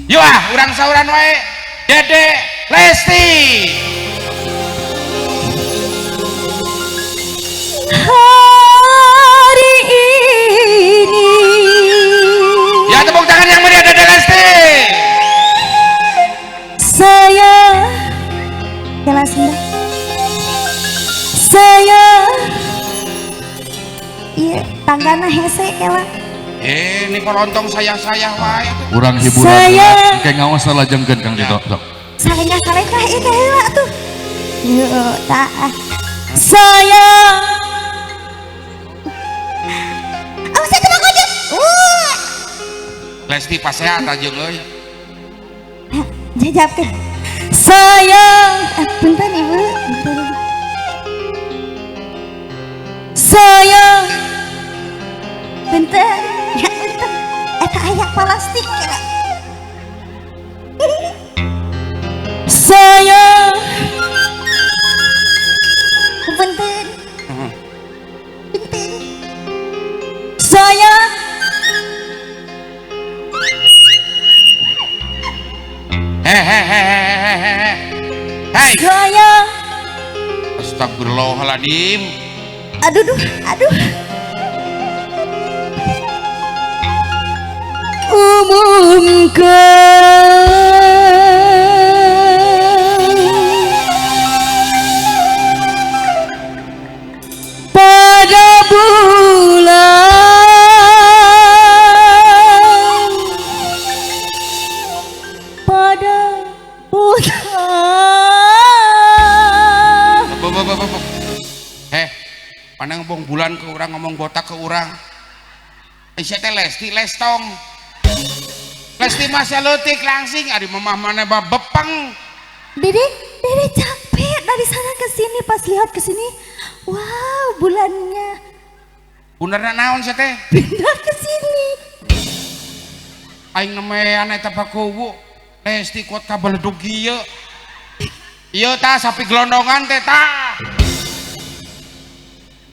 Yuk ah, urang sauran wae. Dede Lesti. Hari ini. Ya, tepuk tangan yang meriah Dede Lesti. Saya jelas enggak? Saya iya tanggana hese kela. Eh, ini kolontong saya-saya wae atuh. Urang hiburan. Saya- Kayak ngawas salajengkeun Kang Tito. Sok. Salengah salengah ieu teh heula tuh. Yeuh, tah. Saya awas saya tukang ojek. Lesti pasea tajeng euy. Jajabkeun. Saya punten Ibu, punten. Saya punten, ya punten. Eta aya plastik ya. Saya punten. Punten. Saya Hehehehehehe. Hei, saya astagfirullahaladzim. Aduh duh, aduh. Umumkan pada bulan pada bulan. Heh, mana ngomong bulan ke orang, ngomong botak ke orang. Isya teh Lesti Lestong. Lesti masih leutik langsing ari mamah mana bepeng. Dede, Dede capek dari sana ke sini pas lihat ke sini. Wow, bulannya Benerna naon sia teh? Pindah ke sini. Aing nemean eta pakuwu. Lesti kuat kabeledug ieu. Ieu tah sapi gelondongan teh tah.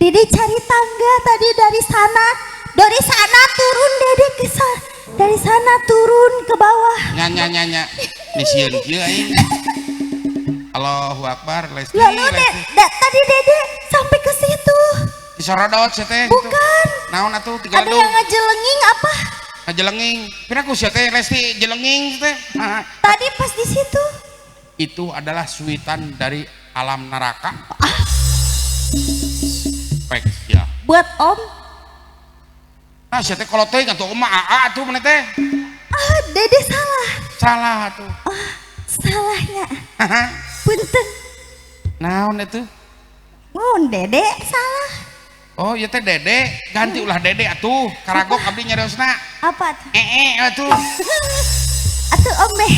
Dede cari tangga tadi dari sana. Dari sana turun Dede ke sana. Dari sana turun ke bawah. Nya nya nya nya. Ni sieun kieu aing. Allahu Akbar Lesti. Lalu Lesti. Tadi Dede sampai ke situ. Disorodot sia teh. Gitu. Bukan. Naon atuh tiga Ada yang ngejelenging apa? Ngajelenging. Piraku sia teh Lesti jelenging teh. Tadi pas di situ. Itu adalah suitan dari alam neraka. Ah. Pek ya. Buat Om. Nah, sia teh kalau teuing atuh mah aa atuh mana teh? Ah, Dede salah. Salah atuh. Ah, salahnya. Punten. Naon itu? Mun Dede salah. Oh, ieu teh Dede, ganti ulah Dede atuh. Karagok abdi nyariosna. Apa tuh? Ee atuh. Atuh Om beh.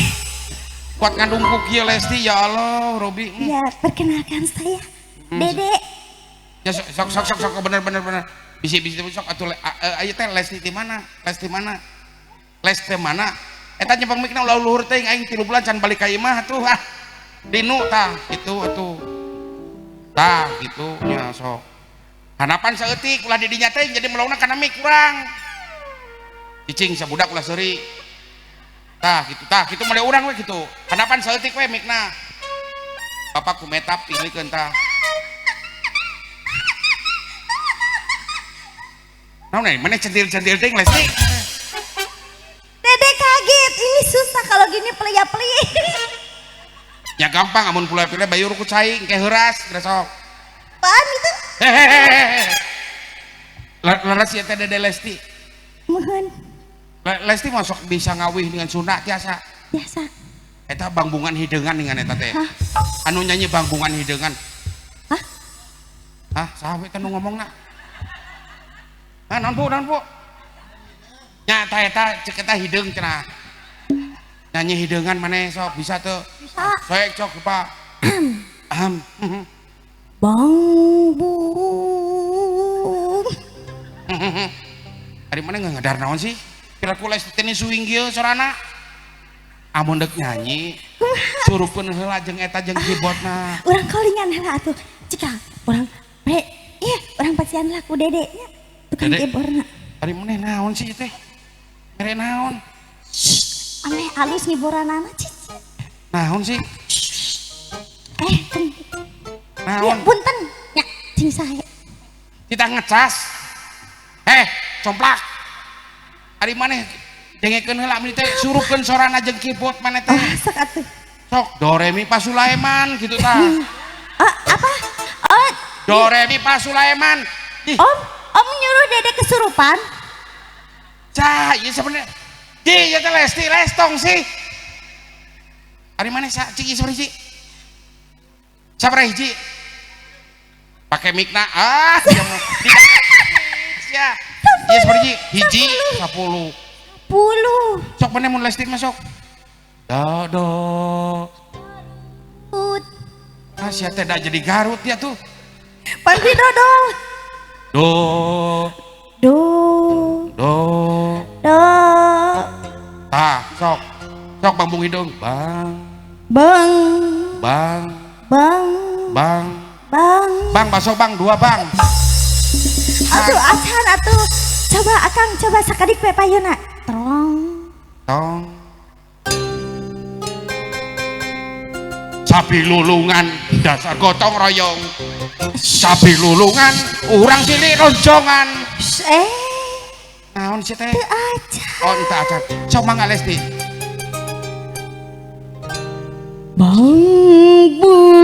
Kuat ngandungkuk kieu Lesti ya Allah, Robi. Ya, perkenalkan saya Dede. Ya sok sok sok sok bener bener bener. Bisi-bisi sok atuh aya teh Lesti di mana? Lesti mana? Lesti mana? Eta nyepeng mikna ulah luhur teuing aing 3 bulan can balik ka imah atuh ah. Dinu tah kitu atuh. Tah kitu nya sok. Hanapan saeutik ulah di dinya teh jadi melongna kana mik urang. Cicing sabudak ulah seuri. Tah kitu mah urang we kitu. Hanapan saeutik we mikna. Bapak ku metap tinglikeun tah. Naon nih, mana centil-centil ting Lesti? Dede kaget, ini susah kalau gini pelia-peli. Ya gampang, amun pula-pula bayur ku cai, engke heuras, geus sok. Apaan itu? Hehehe. Leres ya teh Dede Lesti. Mohon. Lesti masuk bisa ngawih dengan Sunda tiasa. Biasa. Eta bangbungan hideungan dengan eta teh. Hah? Anu nyanyi bangbungan hideungan. Hah? Hah, saha we teh nu ngomongna? Ah, naon Bu, naon Bu? Nya eta eta cek eta hideung cenah. Nyanyi hideungan maneh sok bisa teu? Bisa. Soek cok Pak. Ahem. Bang Bung. Ari mana nggak ngadar naon sih? Kira ku Lesti teh swing kieu sorana. Amun deuk nyanyi, surupkeun heula jeung eta jeung keyboardna. Urang kolingan heula atuh. Cika, urang pre, iya, urang pasian lah ku Dede nya. Tukang Dede? keyboardna. Ari maneh naon sih teh? Mere naon? Ameh alus ngiboranana cici. Naon sih? Naon? Ya, punten. Nya, cing sae. Kita ngecas. Complak. Ari maneh dengekeun heula meni teh surukeun sorana jeung keyboard maneh teh. Oh, sok atuh. Sok do re mi fa Sulaiman gitu tah. Apa? Oh, do re mi fa Sulaiman. Ih. Om nyuruh Dede kesurupan? Cah, ieu sebenarnya. Di ieu teh Lesti Lestong sih. Ari maneh sa cik ieu hiji? Sabaraha hiji? Pake mikna. Ah, ya. Ieu sabaraha hiji? Hiji 10. 10. Sok maneh mun Lesti mah sok. Do do. Ut. Ah, sia teh da jadi Garut ya tuh. Panti dodol. Do. Do. Do. Do. Tah, sok. Sok bambung hidung. Bang. Bang. Bang. Bang. Bang. Bang. Bang, bakso bang, 2 bang. Atuh acan atuh. Coba akang coba sakadik we payuna. Trong. Tong. Sapi lulungan dasar gotong royong. Sapi lulungan urang sini roncongan. Naon sih teh? Teu acan. Oh, entah acan. Sok mangga Lesti. Bang bung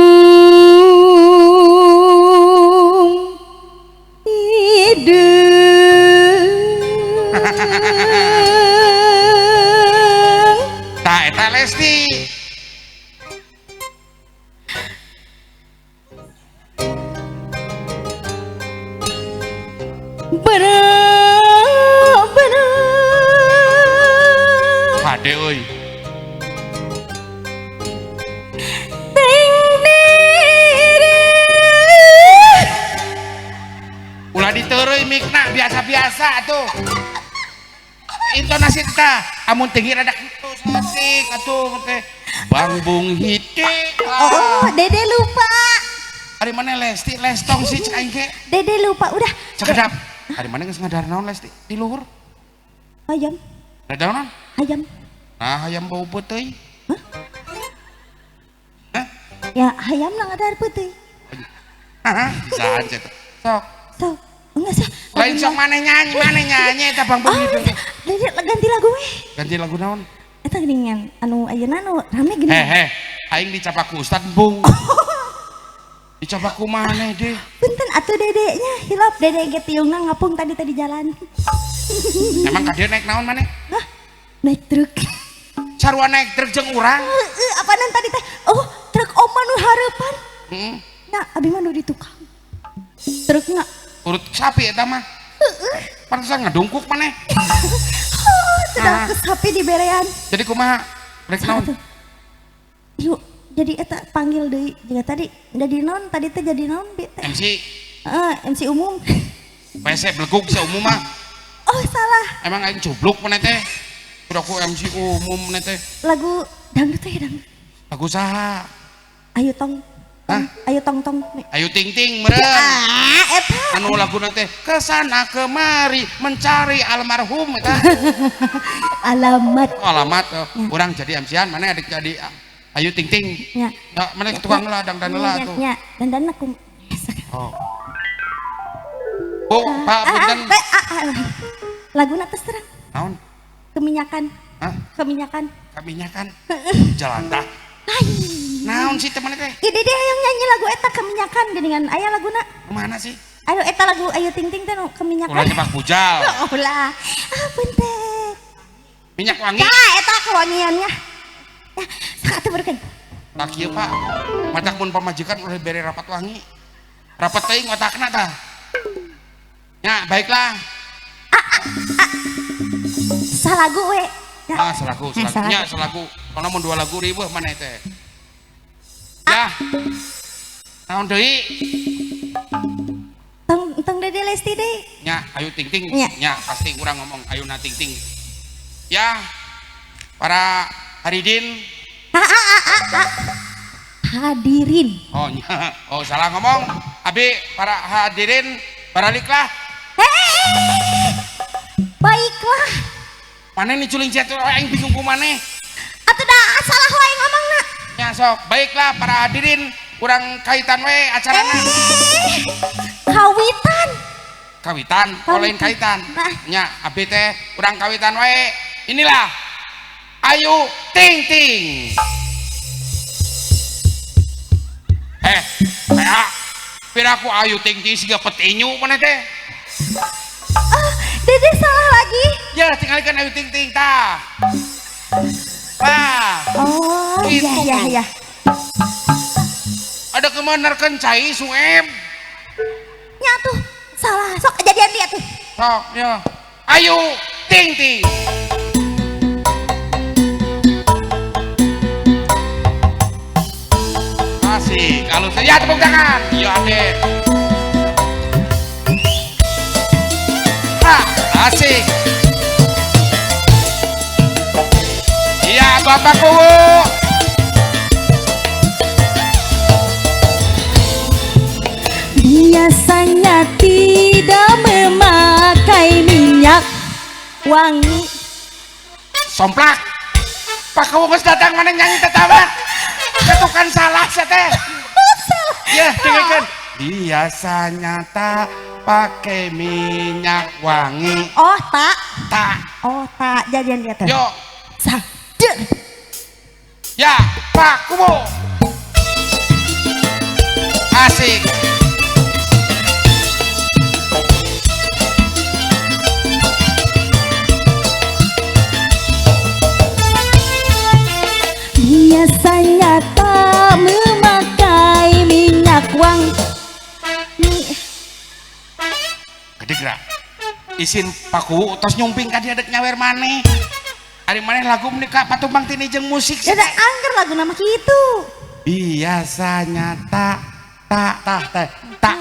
hidung. Tah eta Lesti. Bener. Hade euy. Ting diri. Ulah diteureuy mikna biasa-biasa atuh. Intonasi tah amun tinggi rada kitu saeutik atuh teh. Bangbung hite. Oh, Dede lupa. Ari mana Lesti Lestong sih cek aing ge. Dede lupa udah. Cakedap. Ari mana geus ngadar naon Lesti di luhur? Hayam. Ngadar naon? Hayam. Nah, hayam bau peuteuy. Hah? Hah? Ya, hayam na ngadar peuteuy. Hah, bisaan cek. Sok. Sok. Enggak sah. Lain sok maneh nyanyi eta bang bung gitu. Dede ganti lagu we. Ganti lagu naon? Eta geuningan anu ayeuna anu rame geuning. Heh, aing dicapak ku Ustad Bung. Dicapak ku maneh deh. Punten atuh dedeknya, hilap dede ge tiungna ngapung tadi jalan. Emang ka dieu naik naon maneh? Hah? Naik truk. Sarua naik truk jeung urang. Heeh, apaanan tadi teh? Oh, truk oma nu hareupan. Heeh. Nah, abi mah nu di tukang. Trukna urut sapi eta mah. Heeh. Pantesan ngadungkuk maneh. Oh, sedang ke sapi di berean. Jadi kumaha? Rek naon? Yuk, jadi eta panggil deui. Jiga tadi jadi naon, tadi teh jadi naon bi teh. MC. Heeh, MC umum. WC belegug si umum mah. Oh, salah. Emang aing cubluk maneh teh. Kudu ku MC umum maneh teh. Lagu dangdut teh dangdut. Lagu saha? Ayo tong. Hah? Ayo tong tong. Ayu ting ting meureun. Ah, eta. Anu laguna teh kesana kemari mencari almarhum eta. Alamat. Oh, alamat. Oh. Urang jadi MC-an maneh adik jadi Ayu ting ting. Ya. Ya, maneh tukang heula dangdan heula tuh. Nya, dandan aku. Oh. Bu, Pak punten. Laguna teh serang. Naon? Keminyakan. Hah? Keminyakan. Keminyakan. Jalan tah. Naon sih teman teh? Ih, Dede hayang nyanyi lagu eta keminyakan geuningan aya laguna. Mana sih? Aduh eta lagu Ayu Ting Ting teh nu keminyakan. Ulah nyepak bujal. Ulah. Ah punten. Minyak wangi. Tah eta kewangiannya. Ya, sok atuh beurkeun. Tah kieu Pak. Matak mun pamajikan ulah bere rapat wangi. Rapat teuing otakna tah. Ya, baiklah. Salagu we. Ya. Ah, salagu, salagu. Nya salagu. Kono mun 2 lagu riweuh maneh teh. Ya. Naon deui? Tong tong Dede Lesti deui. Nya, Ayu Ting Ting. Nya. Nya, pasti urang ngomong Ayuna Ting Ting. Ya. Para haridin. Hadirin. Oh, nya. Oh, salah ngomong. Abi para hadirin, baraliklah. Hei. Baiklah. Maneh nih culing sia aing bingung ku maneh. Atuh da salah wae ngomongna. Ya sok, baiklah para hadirin, kurang kaitan we acarana. Kawitan. Kawitan, lain kaitan. Nya abdi teh urang kawitan wae. Inilah Ayu Ting Ting. PA. Piraku Ayu Ting Ting siga petinyu maneh teh. Ah, Dede salah lagi. Ya, tinggalkan Ayu Ting Ting tah. Wah. Oh, iya iya iya. Ada kemenerkeun cai suem. Nya tuh salah, sok kejadian dia tuh. Sok, ya. Ayu Ting Ting. Asik, kalau saya tepuk tangan. Iya, Ade. Nah, asik. Iya, Bapak Kuwu. Biasanya tidak memakai minyak wangi. Somplak. Pak Kuwu geus datang mana nyanyi tetawa. Ketukan salah sia teh. Ya, dengarkan. Biasanya tak pakai minyak wangi. Oh, tak. Tak. Oh, tak. Jadian dia teh. Yuk. Sader. Ya, Pak Kuwu. Asik. Biasanya tak memakai minyak wangi. Gede gerak. Isin Pak Kuwu tos nyumping ka dia dek nyawer maneh. Ari maneh lagu menikah patumbang tini jeung musik. Ya da angger lagu nama kitu. Biasanya tak tak tak tak tak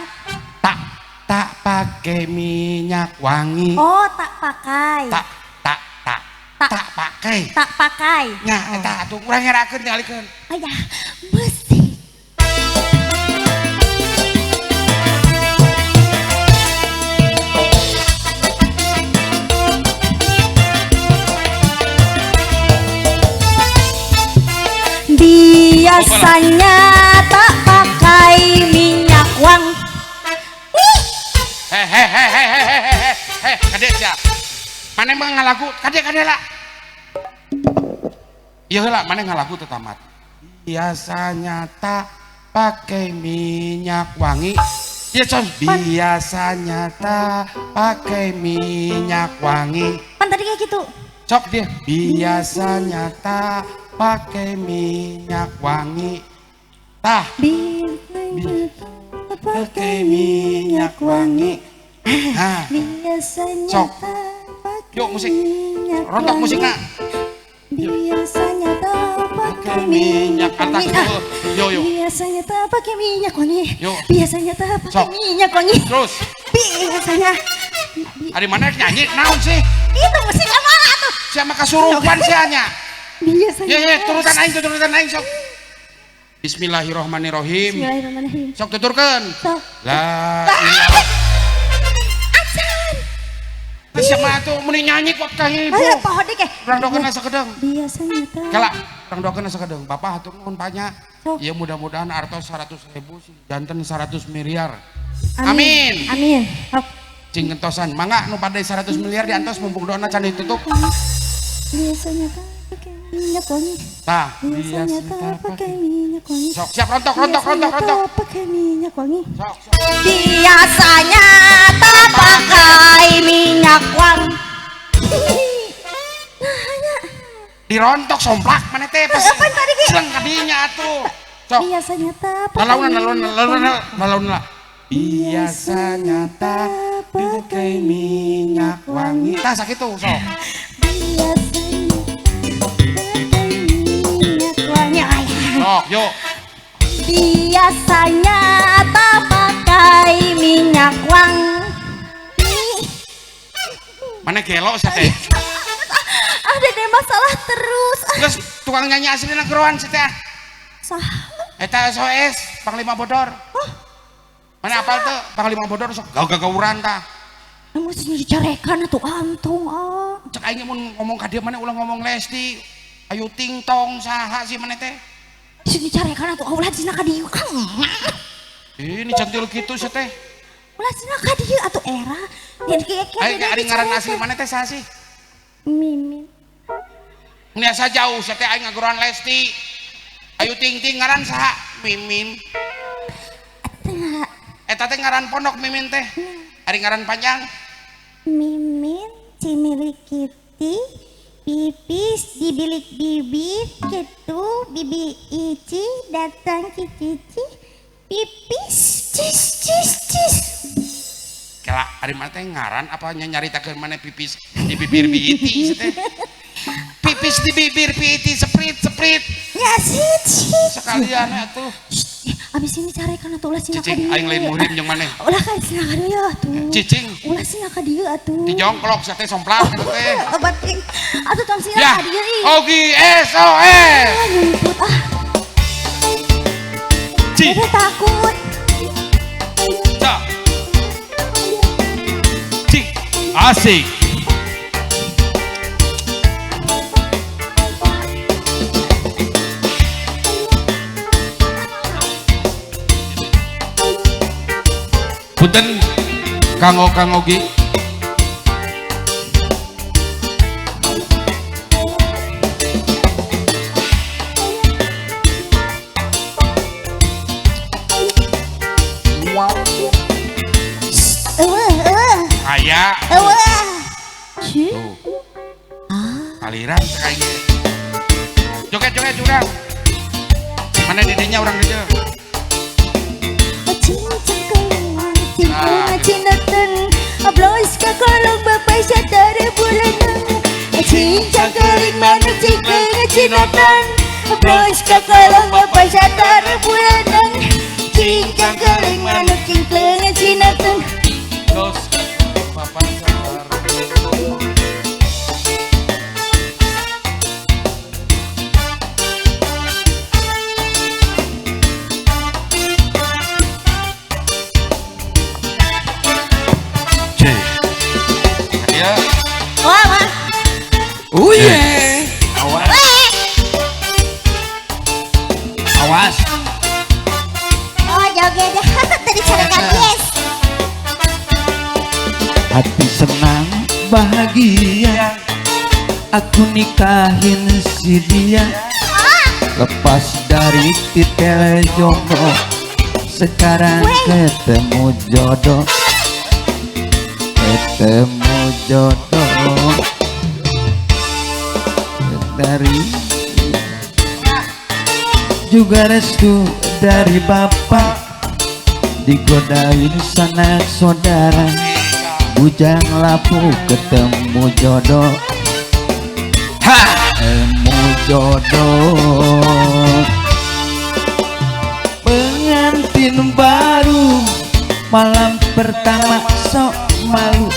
tak tak pakai minyak wangi. Oh, tak pakai. Tak tak tak tak pakai. Tak pakai. Nya eta atuh urang ngerakeun tingalikeun. Aya, musik. Biasanya tak pakai minyak wangi. Hehehehehehehe, kade sia. Maneh mah ngalagu, kade kade lah. Ieu heula maneh ngalagu teu tamat. Biasanya tak pakai minyak wangi. Ieu con, biasanya tak pakai minyak wangi. Pan tadi kayak gitu. Cok dia. Biasanya tak pakai minyak wangi. Tah. Biasanya tak pakai minyak wangi. Nah. Biasanya sok. Tak pakai yuk musik. Minyak rontok musiknya. Biasanya tak pakai minyak wangi. Yo yo. Biasanya tak pakai minyak wangi. Yo. Biasanya tak pakai minyak wangi. Terus. Biasanya. Ari mana nyanyi naon sih? Itu musik mana tuh? Siapa kasurupan sih nya? Biasanya. Ya ya, turutan aing sok. Bismillahirrahmanirrahim. Bismillahirrahmanirrahim. Sok tuturkeun. Sok. La ilaha. Acan. Siapa atuh meni nyanyi kok ka ibu. Ayo poho deui ke. Urang doakeun sakedeung. Biasanya teh. Kala, urang doakeun sakedeung. Bapak hatur nuhun banyak. Ya mudah-mudahan artos 100.000 janten 100 miliar. Amin. Amin. Sok. Cing gentosan. Mangga nu pada 100 miliar diantos mumpung doana can ditutup. Biasanya teh pakai minyak wangi. Tah, biasanya tak pakai minyak wangi. Sok, siap rontok rontok rontok rontok. Pakai minyak wangi. Sok, sok. Biasanya tak pakai minyak wangi. Nah, dirontok somplak mana teh pas. Apa tadi ki? Seleng kadinya atuh. Sok. Biasanya tak pakai. Lalaunan lalaunan lalaunan lalaunan. Biasanya tak pakai minyak wangi. Tah sakitu sok. Biasanya Sok, yuk. Biasanya tak pakai minyak wangi. Mana gelo sih teh? Ada deh masalah terus. Terus tukang nyanyi aslinya geroan sih teh. Sah. Eta SOS Panglima Bodor. Oh. Mana apal tuh Panglima Bodor sok gagauran tah. Mesti dicarekan atuh antung ah. Cek aing mun ngomong ka dieu maneh ulah ngomong Lesti. Ayu ting tong saha sih maneh teh? Sing dicarekan atuh ulah cenah ka dieu. Ini centil kitu sih teh. Ulah cenah ka dieu atuh era. Aing ari ngaran asli maneh teh saha sih? Mimin. Ini asa jauh sih teh aing ngaguruan Lesti. Ayu ting ting ngaran saha? Mimin. Eta teh ngaran pondok Mimin teh. Ari ngaran panjang? Mimin cimilikiti pipis di bilik bibir gitu bibi Ici datang cici pipis cis cis cis. Kela ari mana teh ngaran apa nyaritakeun maneh pipis di bibir bi Iti teh? Pipis di bibir bi Iti seprit seprit. Ya sih sekalian atuh. Abis ini carekan atuh ulah cenah ka Cicing dieu. Aing lain muhrim jeung maneh. Ulah ka cenah ka dieu atuh. Cicing. Ulah cenah ka dieu atuh. Dijongklok sia teh somplak eta teh. Obat atuh tong cenah ka dieu ih. Ogi SOS. Ah nyumput ah. Dede takut. Ca. Cik. Asik. Punten Kang Kang Ogi. Wow. Aya. Tuh. Aliran sekali. Joget-joget curang. Mana didinya orang didinya? Ablos kakolong bapak satara bulanang. Cincang keling manuk cingkeng cinatan. Ablos kakolong bapak satara bulanang. Cincang keling manuk cingkeng cinatan. Ablos bapak satara. Oh yeah. Awas. Awas. Oh joget tadi carekan yes. Hati senang bahagia, aku nikahin si dia. Lepas dari titel jomblo, sekarang ketemu jodoh. Ketemu jodoh. Dari juga restu dari bapak, digodain sanak saudara, bujang lapu ketemu jodoh. Ha, ketemu jodoh. Pengantin baru malam pertama sok malu.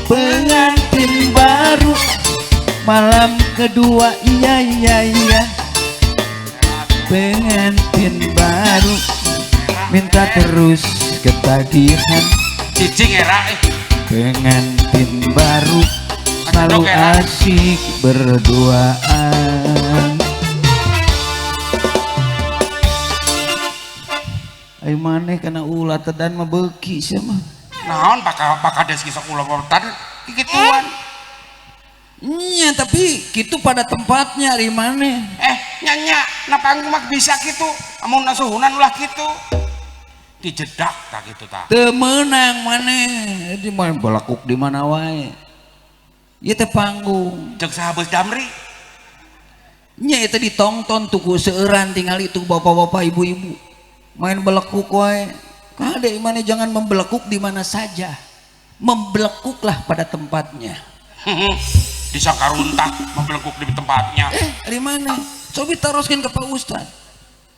Pengantin baru malam kedua iya iya iya. Pengantin baru minta terus ketagihan. Cicing era. Pengantin baru selalu asik berduaan. Ayo maneh kana ulah tedan mah beuki sia mah. Naon pakades kisah ulah tedan kikituan. Iya, tapi gitu pada tempatnya ari maneh. Nya na panggung mah bisa kitu, amun nasuhunan ulah kitu. Dijedak tah kitu tah. Teu meunang maneh, di mana balakuk di mana wae. Ieu teh panggung. Jeung saha beus Damri? Nya eta ditongton tuku seueuran tingali tuh bapak-bapak ibu-ibu. Main belekuk wae. Kade maneh jangan membelekuk di mana saja. Membelekuklah pada tempatnya. Disangka runtah membelekuk di tempatnya. Dari mana? Coba taroskan ke Pak Ustad.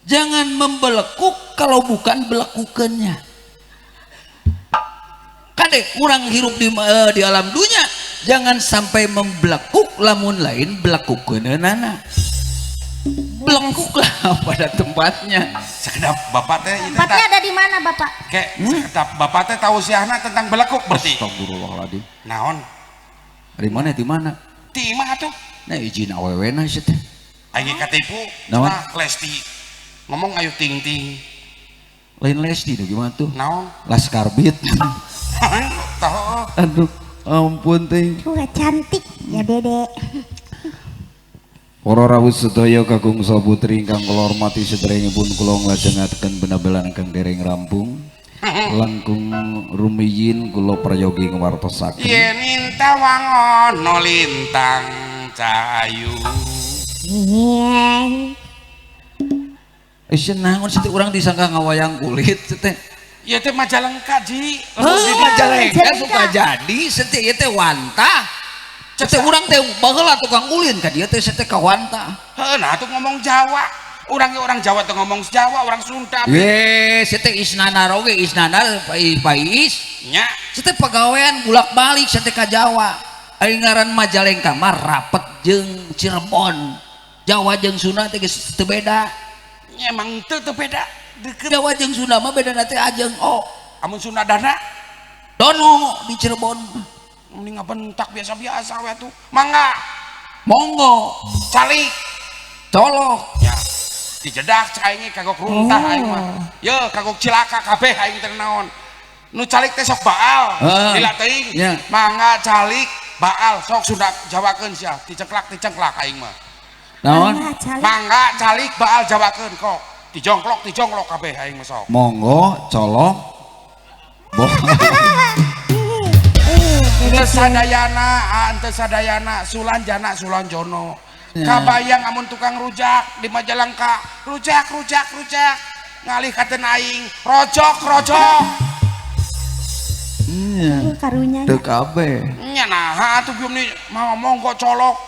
Jangan membelekuk kalau bukan belekukannya. Kade kurang hirup di alam dunia, jangan sampai membelekuk lamun lain belekukeunana. Belekuklah pada tempatnya. Sekedap bapak teh itu Tempatnya ada di mana, Bapak? Kayak sekedap bapak teh tahu siahna tentang belekuk berarti. Astagfirullahaladzim. Naon? Dari mana di mana? Ti imah atuh. Nah izin awewena sih teh. Aing katipu. Naon? Nah, Lesti. Ngomong ayo ting-ting. Lain Lesti tuh gimana tuh? Naon? Las Karbit. Tahu. Aduh, ampun teh. Wah, cantik ya, Dede. Para rawuh sedaya kakung saha putri ingkang kula hormati, sederengipun kula nglajengaken penabelan ingkang dereng rampung. Langkung rumiyin kula prayogi ngwartosaken. Yen inta wangono lintang cahayu. Iya. Eh naon sih urang disangka ngawayang kulit teh. Ieu teh Majalengka ji. Heuh, Majalengka Majalengka. Suka jadi sete ieu teh wanta. Sete urang teh baheula tukang ulin ka dieu teh sete ka wanta. Heuh, nah tuh ngomong Jawa. Urang ge orang Jawa tuh ngomong Jawa, orang Sunda. Ye, sete Isnanar oge Isnanar Pais. Nya, Sete pagawean bulak-balik sete ka Jawa. Ari ngaran Majalengka mah rapet jeung Cirebon. Jawa jeung Sunda teh geus teu beda. Nya emang teu teu beda. Deket. Jawa jeung Sunda mah bedana teh ajeng o. Amun Sunda dana Dono di Cirebon. Mending ngabentak biasa-biasa we atuh. Mangga, Monggo, calik. Colok. Ya. Dijedak cek aing ge kagok runtah aing mah. Ye, kagok cilaka kabeh aing teh naon. Nu calik teh sok baal. Heeh. Lila teuing. Ya. Mangga calik baal sok Sunda Jawakeun sia, dicengklak-dicengklak aing mah. Naon? Mangga, calik. Mangga calik baal Jawakeun kok. Dijongklok dijongklok kabeh aing mah sok. Monggo, colok. Boh. Teu sadayana, ah, teu sadayana, Sulanjana Sulanjono. Ya. Kabayang amun tukang rujak di Majalengka, rujak rujak rujak. Ngalih katen aing, rojok rojok. Nya. Aduh, karunya. Teu kabeh. Nya nah, atuh bium nih mau monggo colok.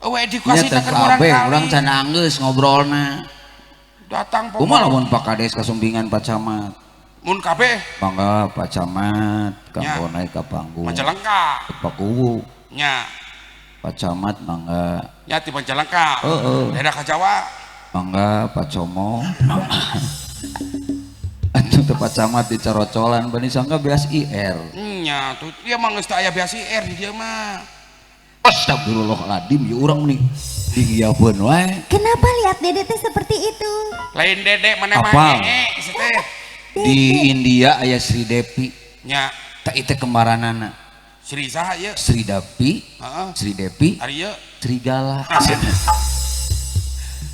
Eueuh Nya edukasi teu teh urang kabeh, kali. urang can anggeus ngobrolna. Datang Kumaha lamun Pak Kades kasumpingan Pak Camat? Mun kabeh Mangga Pak Camat, kanggo Nya. naik ka panggung. Majalengka. Pak Kuwu, Nya, Pak Camat mangga. Nya di Majalengka. Heeh. Daerah ka Jawa. Mangga Pak Como. Atuh teu Pak Camat dicorocolan bani sangka beas IR. Nya tuh dia mah geus teu aya biasa IR di dieu mah. Astagfirullahaladzim ya urang nih digiapeun wae. Kenapa lihat Dede teh seperti itu? Lain Dede mana mah Apal. ee teh. Di India aya Sri Devi. Nya, Tak itu kembaranana. Sri saha ieu? Sri Dapi, Heeh. Sri Devi, Ari ieu. Serigala.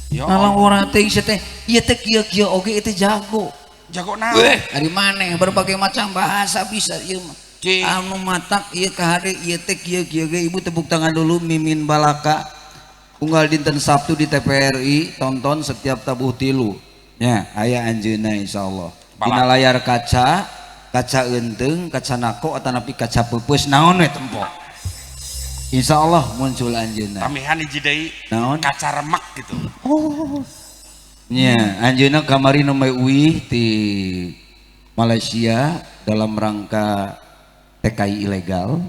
Yo. Ngalang teh teh, ieu teh kieu-kieu oge itu jago. Jago naon? Weh, dari maneh berbagai macam bahasa bisa ieu mah. Cing. Anu matak ieu kahade ieu teh kieu-kieu ge ibu tepuk tangan dulu Mimin Balaka. Unggal dinten Sabtu di TPRI tonton setiap tabuh tilu. Nya, aya anjeunna insyaallah. Dina layar kaca, kaca eunteung, kaca nako atanapi kaca peupeus naon we tempo. Insyaallah muncul anjeunna. Tamihan hiji deui. Naon? Kaca remek gitu. Oh, Nya, anjeunna kamari nu uih di Malaysia dalam rangka TKI ilegal.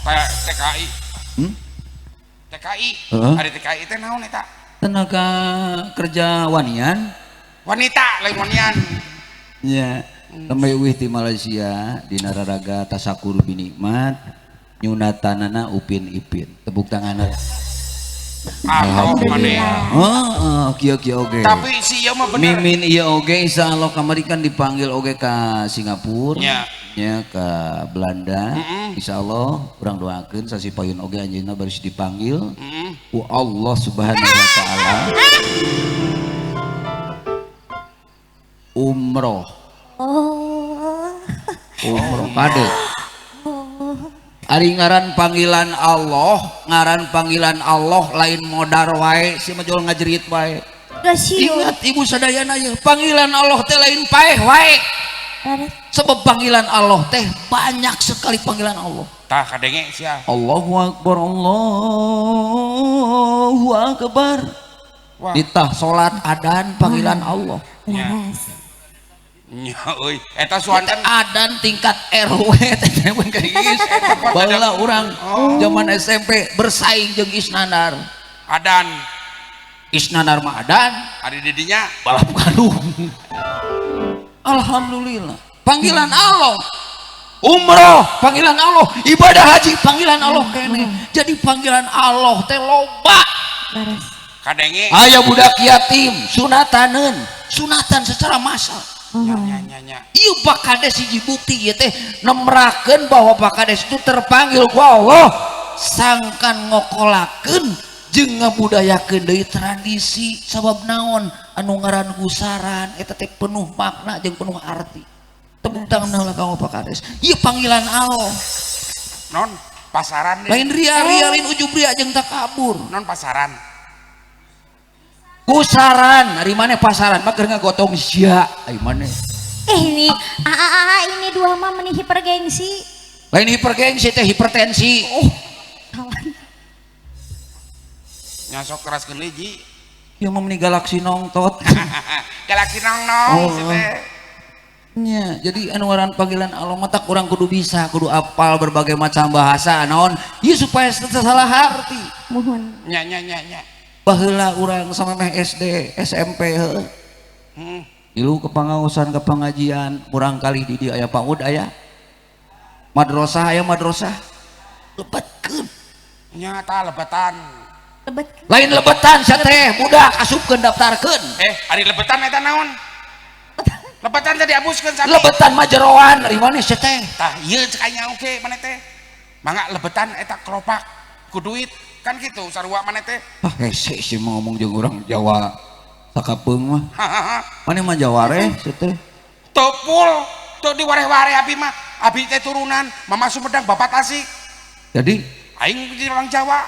Kayak TKI. Hmm? TKI. Heeh. Ari TKI teh naon eta? Tenaga kerja wanian. Wanita lain wanian. Nya, nembe uih di Malaysia dina raraga tasakur binikmat nyunatanana Upin Ipin. Tepuk tangan. Atau maneh. Heeh, kieu-kieu oge. Tapi si ieu mah bener. Mimin ieu oge insyaallah kamari kan dipanggil oge ka Singapura. Nya. Nya ke Belanda. Mm-mm. Insyaallah urang doakeun sasi payun oge anjeunna baris dipanggil Heeh. ku Allah Subhanahu wa taala. Umroh. Oh. Umroh kade. Ari ngaran panggilan Allah, ngaran panggilan Allah lain modar wae, si mah jual ngajerit wae. Rasio. Ingat ibu sadayana ye, panggilan Allah teh lain paeh wae. Sebab panggilan Allah teh banyak sekali panggilan Allah. Tah kadenge sia. Allahu Akbar, Allahu Akbar. Wah. Ditah salat adan panggilan Allah. Laras. Nya euy, eta suanten Adan tingkat RW teh pun ka Is. Baheula urang zaman SMP bersaing jeung Isnandar. Adan. Isnanar mah adan. Ari didinya balap karung. Alhamdulillah. Panggilan Allah. Umroh panggilan Allah, ibadah haji panggilan Allah kene. Jadi panggilan Allah teh loba. Bares. Kadenge. Aya budak yatim sunataneun, sunatan secara massal. Nya nya nya nya. Ieu Pak Kades hiji bukti ieu teh nemrakeun bahwa Pak Kades itu terpanggil ku Allah sangkan ngokolakeun jeung ngabudayakeun deui tradisi sabab naon anu ngaran gusaran eta teh penuh makna jeung penuh arti. Tepuk tangan lah kanggo Pak Kades. Ieu panggilan Allah. Non pasaran deh. Lain ria-ria, lain ujub ria jeung takabur. Non pasaran. Gusaran, ari maneh pasaran mah keur ngagotong sia, ari maneh. Ini ini dua mah meni hipergengsi. Lain hipergengsi teh hipertensi. Oh. Kawan. Nyasok keraskeun hiji. Ieu mah meni galaksi nongtot. Galaksi nong nong Oh. si teh. Nya, jadi anu ngaran panggilan Allah mah tak urang kudu bisa, kudu apal berbagai macam bahasa naon ieu supaya teu salah arti. Muhun. Nya nya nya nya. Baheula urang sama meh SD, SMP heuh. Ilu ke pangaosan ke pengajian, murang kali di dieu aya PAUD aya. Madrasah aya madrasah. Lebetkeun. Nya tah lebetan. Lebet. Lain lebetan sia teh, budak asupkeun daftarkeun. Ari lebetan eta naon? Lebetan teh diabuskeun sami. Lebetan mah jeroan, ari maneh sia teh. Tah ieu cek aing oge maneh teh. Mangga lebetan eta kelopak ku duit kan gitu sarua maneh teh. Ah hese sih mah ngomong jeung urang Jawa sakapeung mah. Maneh mah Jawareh sia teh. Topul, tuh diwareh-wareh abi mah. Abi teh turunan Mama Sumedang, Bapak Tasik. Jadi aing jadi orang Jawa.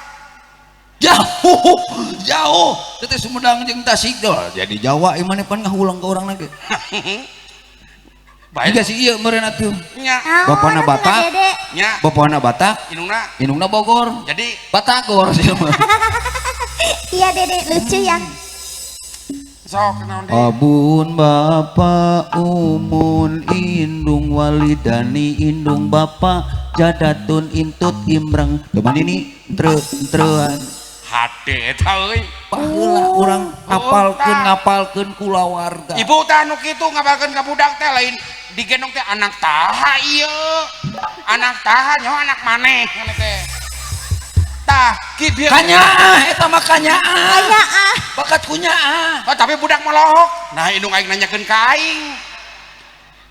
Jauh, jauh. Teh Sumedang jeung Tasik teh jadi Jawa ieu maneh pan ngahulang ka urang lagi. Baik. Jika si ieu meureun atuh. Nya. Bapana Batak. Nya. Bapana Batak. Indungna. Indungna Bogor. Jadi Batagor sih mah. Iya Dede lucu ya. Sok naon deui? Abun bapa umun indung walidani indung bapa jadatun intut imreng teman ini tre-trean. Hade eta euy. Baheula urang ngapalkeun ngapalkeun kulawarga. Ibu teh anu kitu ngapalkeun ka budak teh lain digendong teh anak taha ieu. Anak taha nyaho anak maneh ngene teh. Tah ki bieu kanyaah eta mah kanyaah. Kanyaah. Bakat kunyaah. Oh, tapi budak molohok. Nah indung aing nanyakeun ka aing.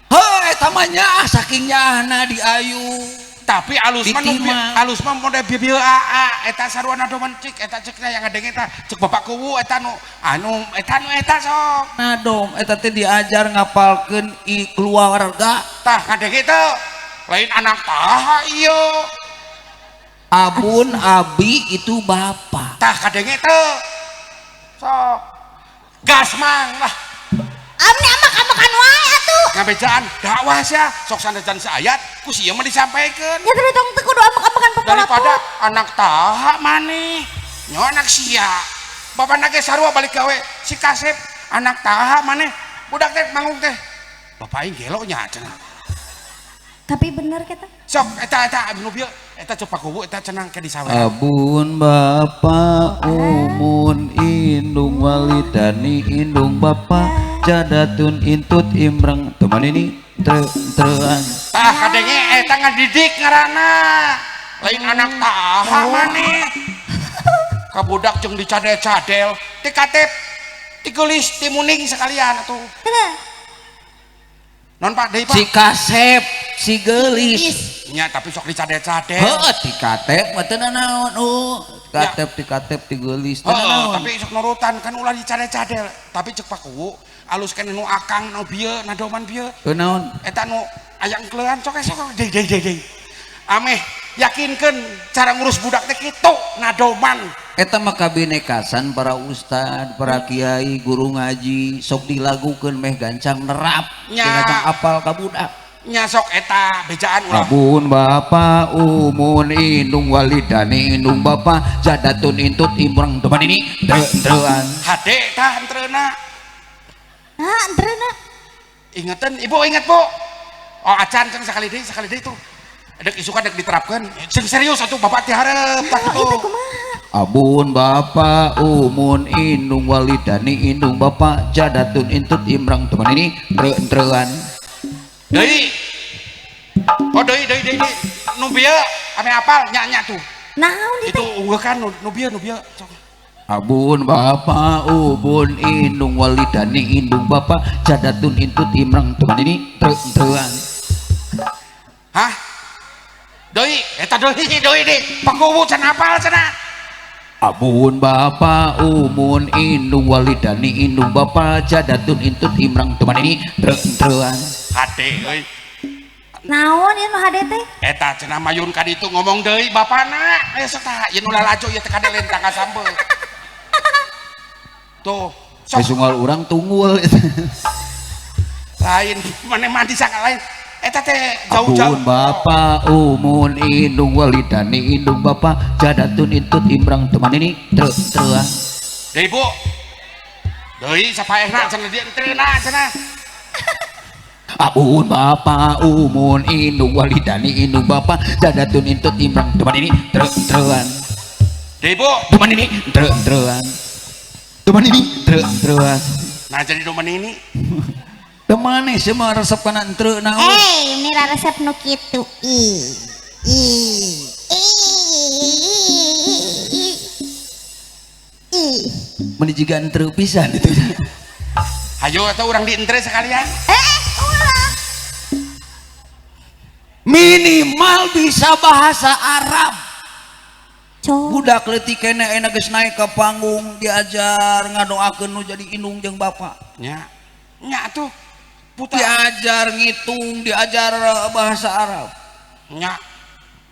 Heuh eta mah nyaah saking nyaahna diayu. Tapi alus mah alus mah model bieu aa eta sarua doman cik eta cek yang ngadenge eta cek bapak kuwu eta nu anu eta nu eta sok. Nadom eta teh diajar ngapalkeun i keluarga. Tah ngadenge teu lain anak taha ieu. Abun abi itu bapak. Tah kadenge teu. Sok. Gas mang lah. Amne amak-amakan wae atuh. Ngabejaan dakwah sia sok sanajan saayat ku si ieu mah disampaikeun. Ya teu tong teu kudu amak-amakan pepolapot. Daripada anak taha maneh. Nyawa anak sia. Bapana ge sarua balik gawe si kasep anak taha maneh. Budak teh manggung teh. Bapak aing gelo nya cenah. Tapi bener kita. Sok eta eta nu bieu eta cek pakuwu eta cenah ke disawer. Abun bapa umun indung walidani indung bapa jadatun intut imreng teman ini tre-trean. Tah kadenge eta ngadidik ngaranna. Lain anak taha maneh. Ka budak jeung dicadel-cadel, ti katep, ti geulis, ti muning sekalian atuh. Non Pak deui Pak. Si kasep, si geulis. Nya tapi sok dicadel-cadel. Heuh ti katep mah teu nanaon oh. Katep ti katep ti geulis teu nanaon. Tapi sok nurutan kan ulah dicadel-cadel. Tapi cek Pak Kuwu alus keneh nu akang nu bieu nadoman bieu. Teu naon? Eta nu aya engkleuan sok sok deui deui deui deui. Ameh yakinkeun cara ngurus budak teh kitu nadoman. Eta mah kabinekasan para ustad, para kiai, guru ngaji sok dilagukeun meh gancang nerap, gancang apal ka budak. Nya sok eta bejaan ulah. Abun bapa umun indung walidani indung bapa jadatun intut imreng teman ini tre-trean. Hade tah entreuna. Nah, entreuna. Ingetan ibu inget bu. Oh acan can sekali deui tuh. Dek isukan dek diterapkeun. Sing serius atuh bapak teh hareup tah kitu. Ieu kumaha? Abun bapa umun indung walidani indung bapa jadatun intut imrang teman ini tre-trean. Deui. Oh deui deui deui. Nu bieu ame apal nya-nya tuh. Naon itu unggah kan nu bieu nu bieu. Abun bapa ubun indung walidani indung bapa jadatun intut imrang teman ini tre-trean. Hah? Deui eta deui deui deui. Pakuwu can apal cenah. Abun bapa umun indung walidani indung bapa jadatun intut imrang teman ini tre-trean. Hade euy. Naon ieu nu hade teh? Eta cenah mayun ka ditu ngomong deui bapana. Aya sok tah ieu nu lalajo ieu teh kadelen tangga sambel. Tuh, sok sunggal urang tunggul. Lain maneh mandi sangka lain. Eta teh jauh-jauh. Abun bapa umun indung walidani indung bapa jadatun intut imrang teman ini tre-trean. Deui Bu. Deui sapaehna cenah dia entrena cenah. Abun bapa umun indung walidani indung bapa jadatun intut imrang teman ini tre-trean. Deui Bu. Teman ini tre-trean. Teman ini tre-trean. Nah jadi teman ini. Teman nih semua resep kana entre naon. Eh, ini resep nu kitu. I i i i. Meni jiga entre pisan itu. Hayo atau urang di entre sekalian. Ulah. Minimal bisa bahasa Arab. Cok. Budak leutik keneh enak geus naik ke panggung diajar ngadoakeun nu jadi indung jeung bapa. Nya. Nya atuh. Putar. Diajar ngitung, diajar bahasa Arab. Nya.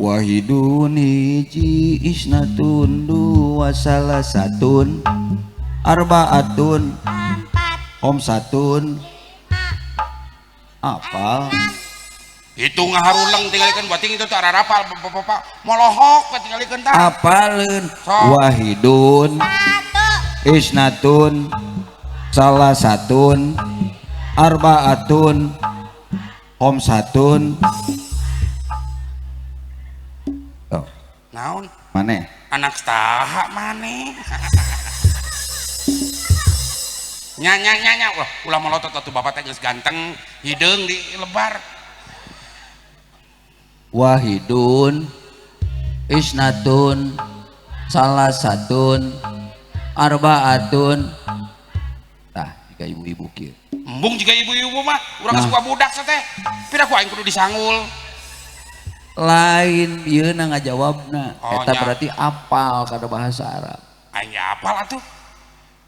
Wahidun hiji isnatun dua salasatun arbaatun empat khamsatun apa itu ngaharuleng tinggalikeun bating itu teh ararapal bapak-bapak molohok we tinggalikeun tah apaleun wahidun satu isnatun salasatun arbaatun khamsatun. Oh. Naon? Maneh? Anak saha maneh? Nya nya nya nya ulah ulah molotot atuh bapak teh geus ganteng, hideung di lebar. Wahidun isnatun salasatun arbaatun. Tah, jika ibu-ibu kieu. Embung jika ibu-ibu mah urang geus budak teh. Pira ku aing kudu disangul. Lain ieu na ngajawabna. Oh, eta berarti apal kana bahasa Arab. Aing apal atuh.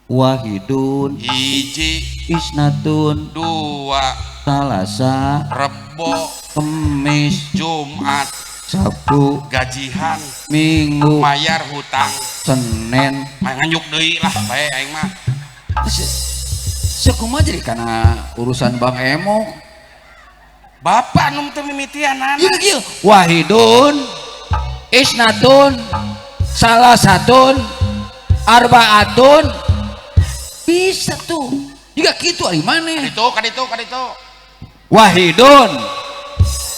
Wahidun hiji isnatun dua salasa Rebo Kemis Jumat Sabtu gajihan Minggu mayar hutang Senin nganyuk deui lah bae aing mah. Sekumaha jadi kana urusan Bang Emo. Bapak nu teu mimitianan. Ieu kieu wahidun isnatun salasatun arbaatun bisa tuh. Juga kitu ari maneh. Kaditu kaditu kaditu. Wahidun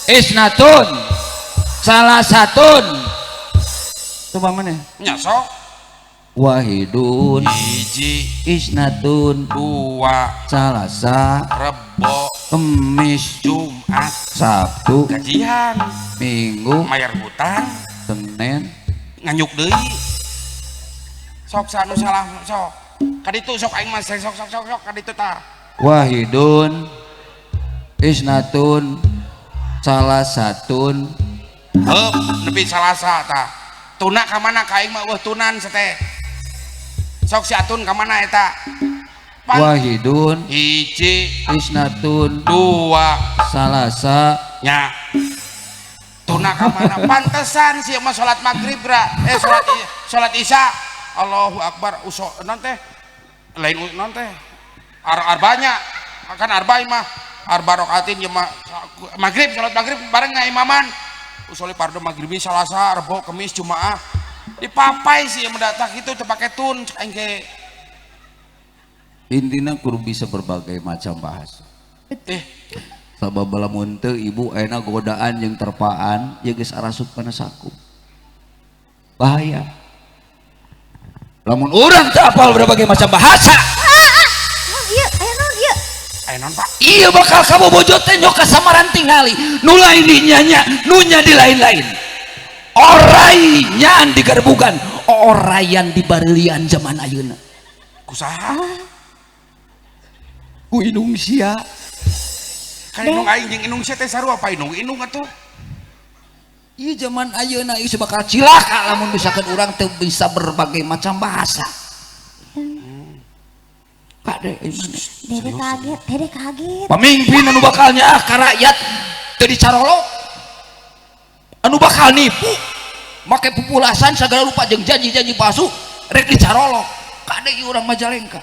isnatun salasatun. Coba maneh. Nya sok. Wahidun hiji isnatun dua salasa Rebo Kemis Jumat Sabtu gajian Minggu mayar hutang Senin nganyuk deui sok sanu salah sok kaditu sok aing mah sok sok sok sok kaditu tah. Wahidun isnatun salasatun. Heup nepi salasa tah. Tuna ka mana ka aing mah eueuh tunan sateh. Sok si atun ka mana eta? Wahidun hiji isnatun dua salasa nya. Tuna ka mana? Pantesan sih mah salat maghrib ra. Salat isya. Allahu akbar uso non teh. Lain non teh. Arbanya kan arba mah arba rakaatin ieu mah maghrib salat maghrib bareng ngaimaman. Usoli pardo maghribi Salasa, Rebo, Kemis, Jumaah. Dipapai sih yang mendatang itu teu pake tun cek aing ge. Intina kudu bisa berbagai macam bahasa. Sabab lamun teu ibu ayeuna godaan jeung terpaan ye geus arasup kana saku. Bahaya. Lamun urang teu apal berbagai macam bahasa. Ieu aya naon ieu? Aya naon, Pak? Iya bakal kabobojo teh nyok kasamaran tingali. Nu lain di nyanya, nu nya di lain-lain. Orai nyaan digerbugan, orayan dibareulian zaman ayeuna. Kusaha? Ku indung sia. Kan indung aing jeung indung sia teh sarua pa indung-indung atuh. Ieu zaman ayeuna ieu bakal cilaka lamun misalkan urang teu bisa berbagai macam bahasa. Kade Dede kaget, dede kaget. Pemimpin anu bakal nyaah ka rakyat teu dicarolok. Anu bakal nipu make pupulasan sagala rupa jeung janji-janji palsu rek dicarolok. Kade ieu urang Majalengka.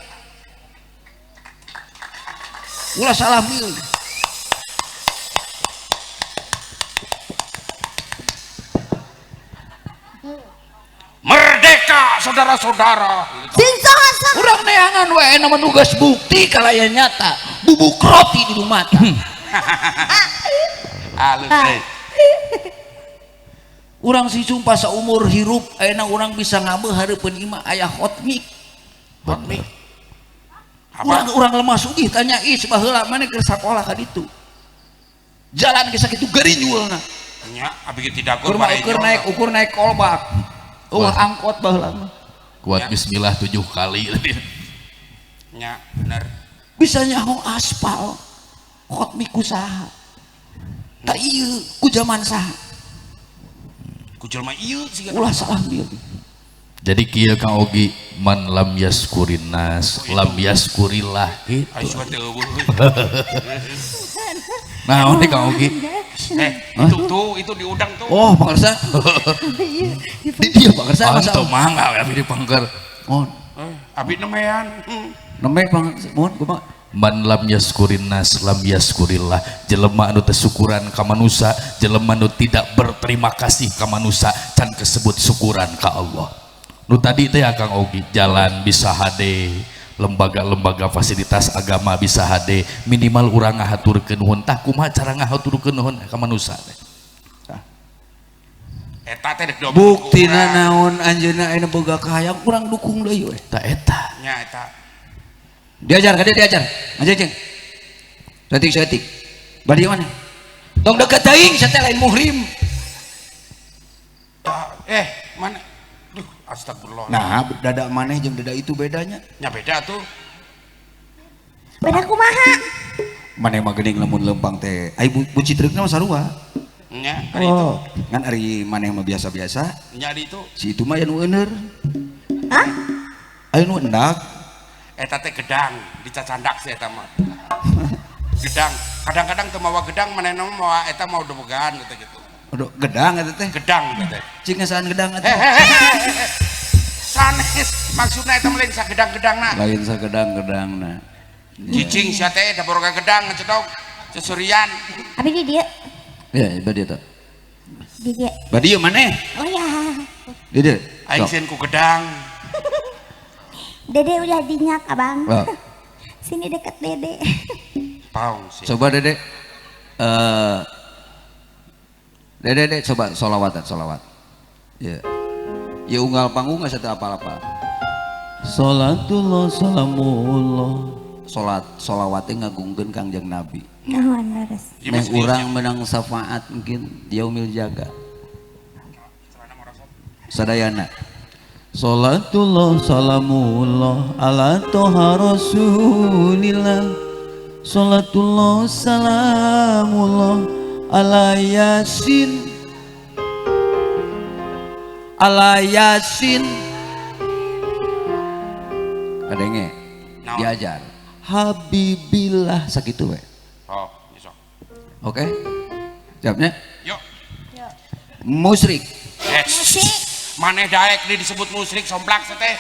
Ulah salah milih. Merdeka saudara-saudara. Urang neangan wae nama nugas bukti kalaya nyata bubuk roti di mata. Halus teh. Urang sih sumpah saumur hirup ayeuna urang bisa ngabeuh hareupeun imah aya hot mic. Hot mic. Urang lemah sugih tanya ih baheula maneh keur sakolah ka ditu. Jalan ge sakitu garinyulna. Nya abi ge tidak ukur naik kolbak. Wah angkot baheula mah. Kuat bismillah 7 kali tadi. Nya bener. Bisa nyaho aspal. Hot mic ku saha? Tah ieu ku jaman saha? Ku jelema ieu siga. Ulah salah milih. Jadi kieu Kang Ogi man lam yaskurin nas lam yaskurillah gitu. Nah, ini Kang Ogi. Itu tuh, itu diudang tuh. Oh, Pak Kersa. Di dia Pak Kersa masa. Tuh mangga abi di pangker. Oh. Abi nemean. Neme Bang, mohon kumaha? Man lam yaskurin nas lam yaskurillah. Jelema anu teu syukuran ka manusa, jelema anu tidak berterima kasih ka manusa, can kesebut syukuran ka Allah. Nu tadi teh Kang Ogi jalan bisa hade, lembaga-lembaga fasilitas agama bisa hade, minimal urang ngahaturkeun nuhun. Tah kumaha cara ngahaturkeun nuhun ka manusa teh? Eta teh dek buktina naon anjeunna ayeuna boga kahayang urang dukung deui we. Tah eta. Nya eta. Diajar ka dieu diajar. Anjeun. Saeutik-saeutik. Bari mana? Tong deket teuing sia teh lain muhrim. Mana? Duh, astagfirullah. Nah, dada maneh jeung dada itu bedanya. Nya beda tuh. Beda kumaha? Maneh mah geuning lamun lempang teh. Ai bu citreukna mah sarua. Nya, ari itu. Ngan ari maneh mah biasa-biasa. Nya ari itu. Si itu mah aya nu euneur. Hah? Aya nu endak. Eta teh gedang, dicacandak sih eta mah. Gedang. Kadang-kadang teu mawa gedang manehna mah mawa eta mau dobogan gitu gitu. Aduh, gedang eta teh. Gedang eta teh. Cing ngasaan gedang eta. Sanes maksudna eta mah lain sagedang-gedangna. Lain sagedang-gedangna. Cicing sia teh da boga gedang ngecedok sesurian. Abi di dieu. Ya, badi eta. Di dieu. Badi ieu maneh? Oh ya. Di dieu. Aing sieun ku gedang. Dede udah dinyak, Abang. Oh. Sini deket Dede. Paung sih. Coba Dede. Dede, Dede coba solawatan, solawat. Ya. Ya unggal panggung nggak satu apa-apa. Salatullah salamullah. Salat solawatnya ngagungkeun Kangjeng Nabi. Naon leres. Neng urang menang syafaat mungkin yaumil jaga. Sadayana. Salatullah salamullah ala toha rasulillah. Salatullah salamullah ala yasin ala yasin. Kadenge diajar Habibillah sakitu we. Oh, iso. Oke. Jawabnya? Yuk. Musyrik. Musyrik. Maneh daek di disebut musyrik somplak teh.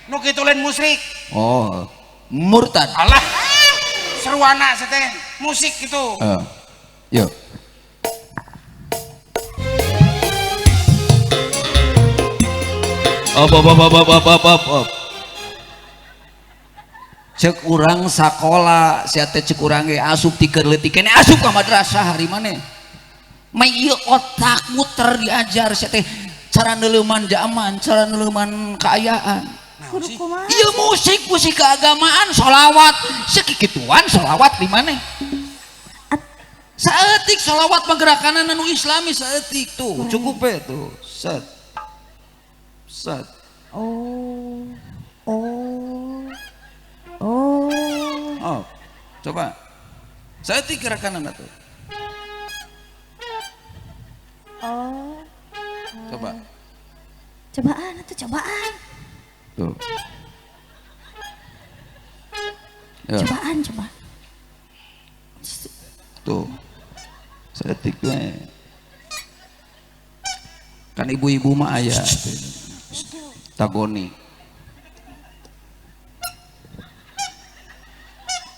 Nu kitu lain musyrik. Oh, murtad. Alah. Seruana teh musik gitu. Yuk. Op op op op op op op op. Cek urang sakola sia teh cek urang ge asup ti keur leutik keneh asup ka madrasah hari maneh. Mah ieu otak muter diajar sia teh cara neuleuman zaman, cara neuleuman kaayaan. Kudu kumaha? Iya musik, musik keagamaan, sholawat. Sekikituan sholawat di mana? Saeutik sholawat menggerakkan anu islami saeutik tuh. Cukup ya tuh. Set. Set. Oh. Oh. Oh. Oh. Coba. Saeutik gerakan tuh. Oh. Coba. Cobaan atuh cobaan. Tuh. Ya. Cobaan coba. Tuh. Saeutik we. Kan ibu-ibu mah aya tagoni.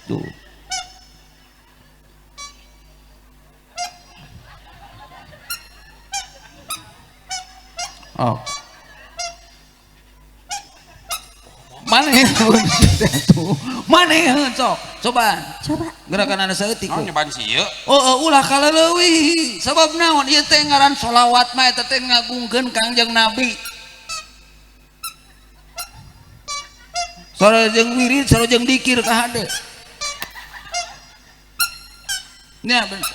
Tuh. Oh. Mana tuh? Mana sok? Coba. Coba. Gerakan anu saeutik. Naon nyobaan sieun? Oh, ulah kaleuwih. Sabab naon ieu teh ngaran sholawat mah eta teh ngagungkeun Kangjeng Nabi. Sareng wirid, sareng dikir ka hade. Nya bener.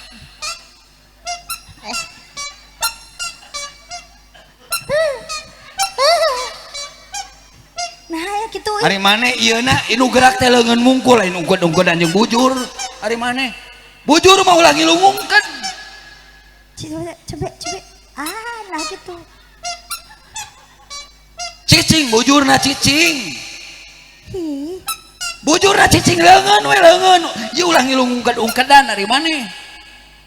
Nah, ya gitu. Ari maneh ieu na inu gerak teh leungeun mungkul, anu ungkeud-ungkeud anjing bujur. Ari maneh bujur mah ulah ngilungungkeun. Coba coba coba. Ah, nah gitu. Cicing bujurna cicing. Hi. Bujurna cicing leungeun we leungeun. Ieu ulah ngilungungkeun-ungkedan ari maneh.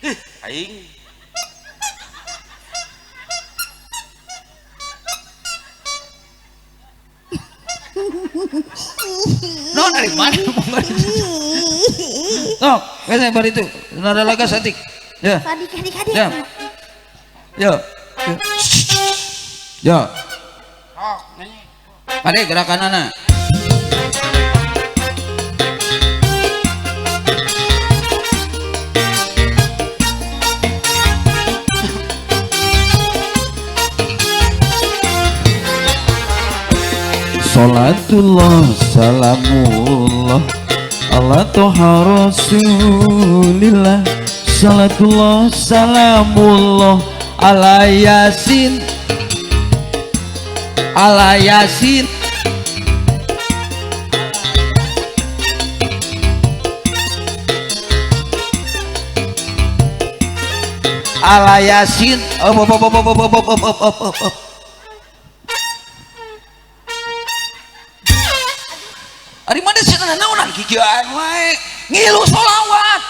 Ih, aing. Non dari mana? Sok, biasa bar itu. Nada laga satik. Ya. Kadik kadik kadik. Ya. Ya. Ya. Sok, nyanyi. Kade gerakanana. Salatullah salamullah ala toha rasulillah. Salatullah salamullah ala yasin, ala yasin. Ala yasin. Op op op op op op op op op op. Ari mana sih naonan kikieuan wae ngilu sholawat.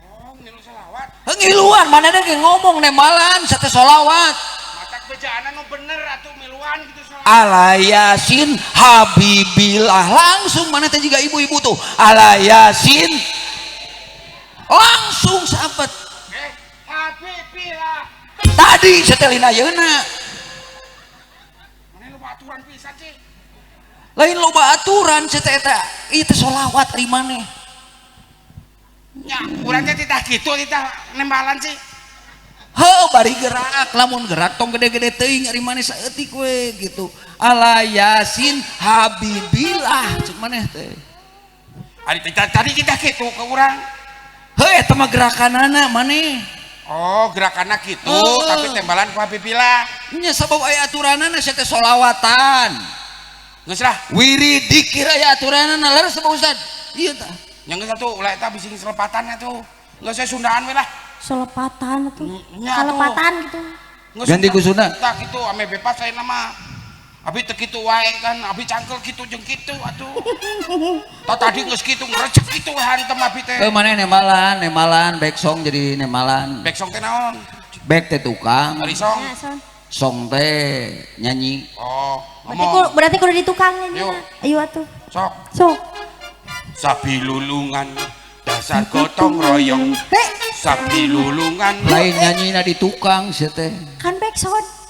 Oh, ngilu sholawat. Ngiluan mana ge ngomong nembalan sate sholawat. Matak bejana nu bener atuh miluan gitu sholawat. Ala yasin habibillah langsung mana teh juga ibu-ibu tuh. Ala yasin langsung sahabat. Habibillah. Tadi setelin ayeuna. Mana loba aturan pisan sih? Lain loba aturan teh eta ieu teh sholawat ari maneh. Nya, urang teh titah kitu titah nembalan sih. Heuh bari gerak, lamun gerak tong gede-gede teuing ari maneh saeutik we gitu. Ala yasin habibillah cek maneh teh. Ari tadi kita kitu ke urang. Heuh eta mah gerakanana maneh. Oh, gerakanna kitu, tapi tembalan ku habibillah. Nya sabab aya aturanana sia teh sholawatan. Geus lah. Wirid dikir aya aturanana leres Pak Ustad. Ieu tah. Nya geus atuh ulah eta bising selepatan atuh. Geus saya Sundaan we lah. Selepatan atuh. Selepatan gitu. Ganti ku Sunda. Tah kitu ame bebas lain mah. Abi teu kitu wae kan, abi cangkel kitu jeung kitu atuh. Tah tadi geus kitu ngrecek kitu hantem abi teh. Heuh maneh nembalan, nembalan back song jadi nembalan. Back song teh naon? Back teh tukang. Ari song. Song teh nyanyi. Oh, ngomong. Berarti kudu di tukang nyanyi. Ayo atuh. Sok. Sok. Sapi lulungan dasar gotong royong. Sapi lulungan. Lain nyanyi di tukang sia teh. Kan back sound.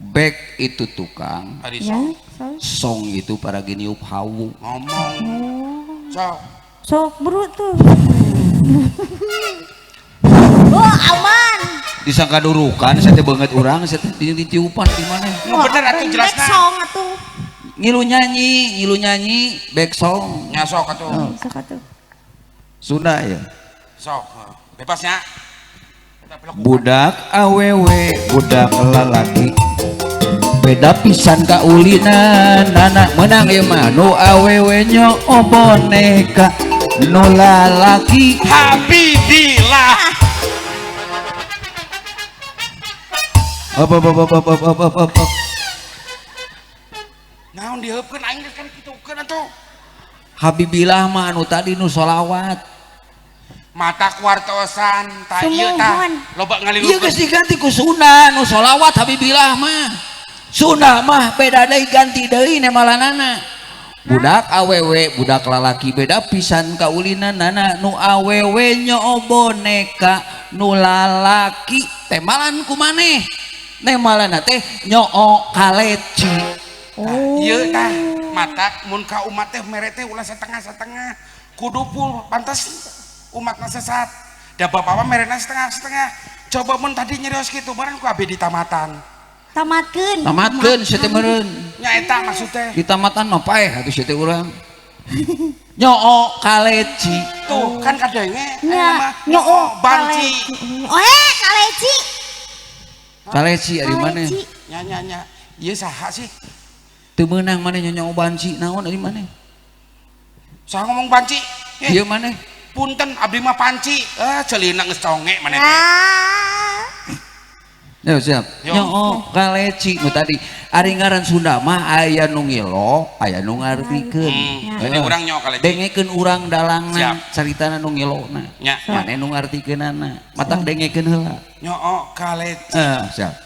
Back itu tukang. Ari song. Ya, song itu para geniup hawu. Ngomong. Sok. Sok buru tuh. Oh, aman. Disangka durukan saya teh beungeut urang saya teh ditiupan di mana. Nu bener atuh jelasna. Back song atuh. Ngilu nyanyi back song. Nya sok atuh. Sok atuh. Sunda ya. Sok bebasnya. Budak awewe, budak lalaki. Beda pisan kaulinan nana menang ieu mah nu awewe nyoo boneka nu lalaki Habibillah. Op op op op op op op op. Naon diheupkeun aing geus kan kitukeun atuh. Habibillah mah anu tadi nu solawat. Mata kuartosan ta ieu tah loba ngalilu. Ieu geus diganti ku Sunda nu solawat Habibillah mah. Sunda mah beda deui ganti deui nemalanana. Budak awewe budak lalaki beda pisan kaulinanana nu awewe nyoo boneka nu lalaki temalan ku maneh. Nemalanna teh nyoo kaleci. Oh. Ieu tah mata mun ka umat teh mere teh ulah setengah-setengah. Kudu full pantes umatna sesat. Da bapak mah merena setengah-setengah. Coba mun tadi nyerios kitu bareng ku abdi ditamatan. Tamatkeun. Tamatkeun sia teh meureun. Nya eta maksud teh. Ditamatan mah paeh atuh sia teh urang. Nyoo kaleci. Tuh kan kadenge aya mah nyoo banci. Oh, kaleci. Kaleci ari maneh? Nya nya nya. Ieu saha sih? Teu meunang maneh nyoo banci naon ari maneh? Saha ngomong banci? Ieu maneh. Punten abdi mah panci. Ah ceulina geus conge maneh teh. Yo siap. Nyoo kaleci nu tadi. Ari ngaran Sunda mah aya nu ngilo, aya nu ngartikeun. Jadi urang nyoo kaleci. Dengekeun urang dalangna, caritana nu ngilona. Mane nu ngartikeunana. Matak dengekeun heula. Nyoo kaleci. Siap.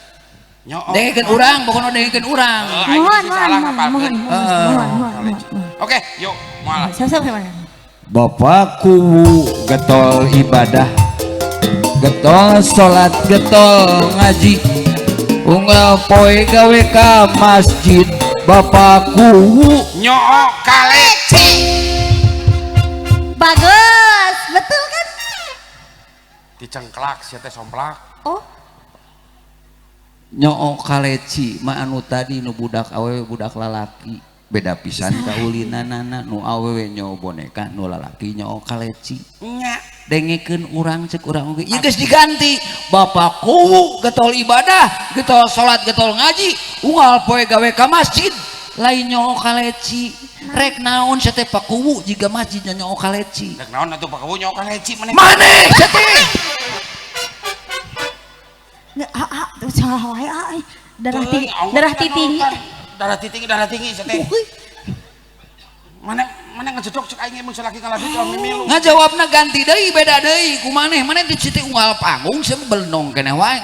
Nyoo. Dengekeun urang, pokona dengekeun urang. Aing salah ngapalkeun. Oke, yuk moal. Siap-siap. Bapak kuwu getol ibadah, getol salat, getol ngaji, unggal poe gawe ka masjid. Bapak kuwu nyoo kaleci. Bagus, betul kan? Dicengklak sia teh somplak. Oh. Nyoo kaleci mah anu tadi nu budak awewe budak lalaki. Beda pisan kaulinanana nu awewe nyoo boneka nu lalaki nyoo kaleci. Nya dengekeun urang cek urang oge ieu geus diganti. Bapak kuwu getol ibadah, getol salat, getol ngaji, unggal poe gawe ka masjid lain nyoo kaleci. Rek naon sia teh pak kuwu jiga masjid nyoo kaleci. Rek naon atuh pak kuwu nyoo kaleci maneh? Maneh sia teh. Ah ah salah wae ah darah tinggi, darah tinggi. Darah tinggi sia teh. Mana mana ngejedok cek aing mun salaki ngaladut urang mimilu. Ngajawabna ganti deui beda deui ku maneh. Maneh teh citi unggal panggung sia belenong keneh wae.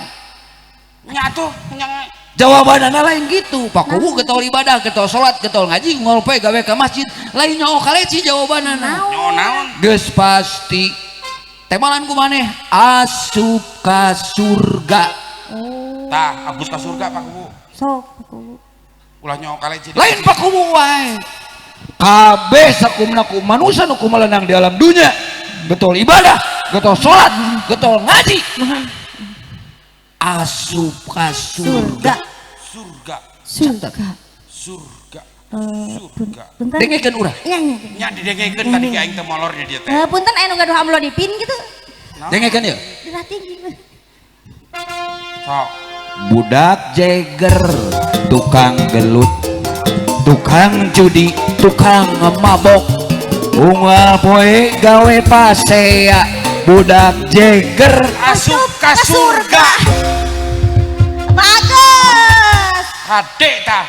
Nya atuh nya jawabanana lain gitu. Pak kuwu getol ibadah, getol salat, getol ngaji, unggal poe gawe ka masjid, lain nyoo kaleci jawabanana. Nyoo naon? Geus pasti temalan ku maneh asup ka surga. Oh. Tah abus ka surga Pak kuwu. Sok Pak kuwu. Ulah nyoo kaleci. Lain Pak kuwu wae. Kabeh sakumna ku manusa nu kumalenang di alam dunya getol ibadah, getol salat, getol ngaji, asup ka surga. Surga. Surga. Surga. Surga. Dengekeun urang. Nya nya. Nya didengekeun tadi ge aing teh molor di dieu teh. Punten aya nu gaduh amlodipin kitu. Dengekeun ieu. Darah tinggi. Sok. Budak jeger, tukang gelut, tukang judi, tukang mabok, unggal poe gawe pasea. Budak jeger asup ka surga. Bagus. Kade tah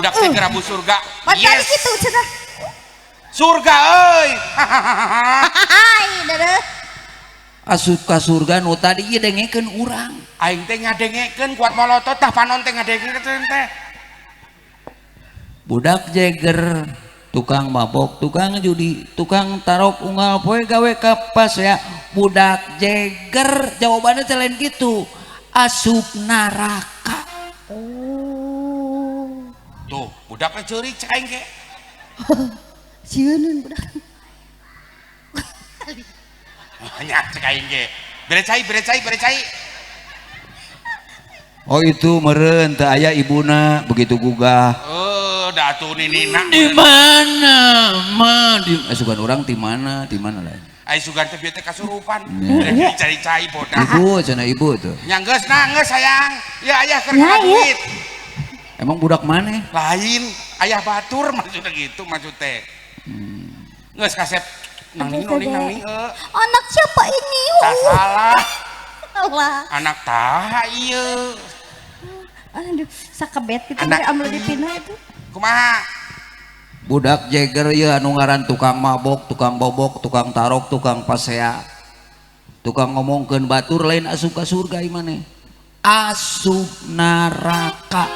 budak jeger asup surga. Yes. Gitu cenah. Surga euy. Hai, dadah. Asup ka surga nu tadi ieu dengekeun urang. Aing teh ngadengekeun kuat molotot tah panon teh ngadengekeun teh. Budak jeger, tukang mabok, tukang judi, tukang tarok, unggal poe gawe kapas ya. Budak jeger jawabannya lain gitu, asup neraka. Oh. Tuh, budaknya ceurik cek aing ge. Sieun budak. Nya cek aing ge. Bere cai, bere cai, bere cai. Oh itu meureun teu aya ibuna begitu gugah. Eh, da atuh ninina. Di mana? Ma di asukan urang di mana? Di mana lah? Ai sugan teh bieu teh kasurupan. Iya. Cari-cari bodak. Ibu cenah ibu tuh. Nya geus nah geus sayang. Ya ayah keur Ya, iya. duit. Emang budak mana? Lain, ayah batur maksudnya gitu maksud teh. Geus kasep nang ning nang ning nang ning. Anak siapa ini? Tak salah. Salah. Anak tah ieu. Aduh, sakebet gitu Anak. dari amlodipina itu. Kumaha? Budak Jagger ya anu ngaran tukang mabok, tukang bobok, tukang tarok, tukang pasea. Tukang ngomongkeun batur lain asup ka surga ieu maneh. Asup neraka.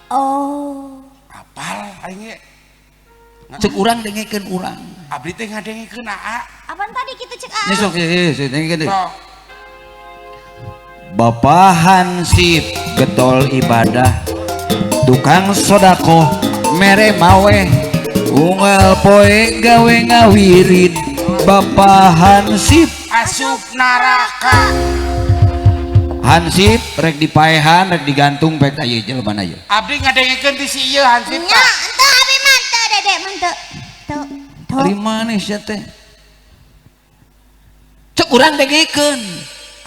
Oh. Apal aing ge. Cek urang dengekeun urang. Abdi teh ngadengekeun aa. Apaan tadi gitu cek Nya sok ye ye dengekeun deui. Sok. Bapak Hansip getol ibadah, tukang sodakoh mere mawe, unggal poe gawe ngawirid. Bapak Hansip Asup neraka. Hansip rek dipaehan rek digantung pek aya jelema na ieu. Abdi ngadengekeun ti si ieu Hansip Nya, tah. ente abi mah teu Dede mah teu. Teu. Teu. Ari maneh sia teh? Cek urang dengekeun.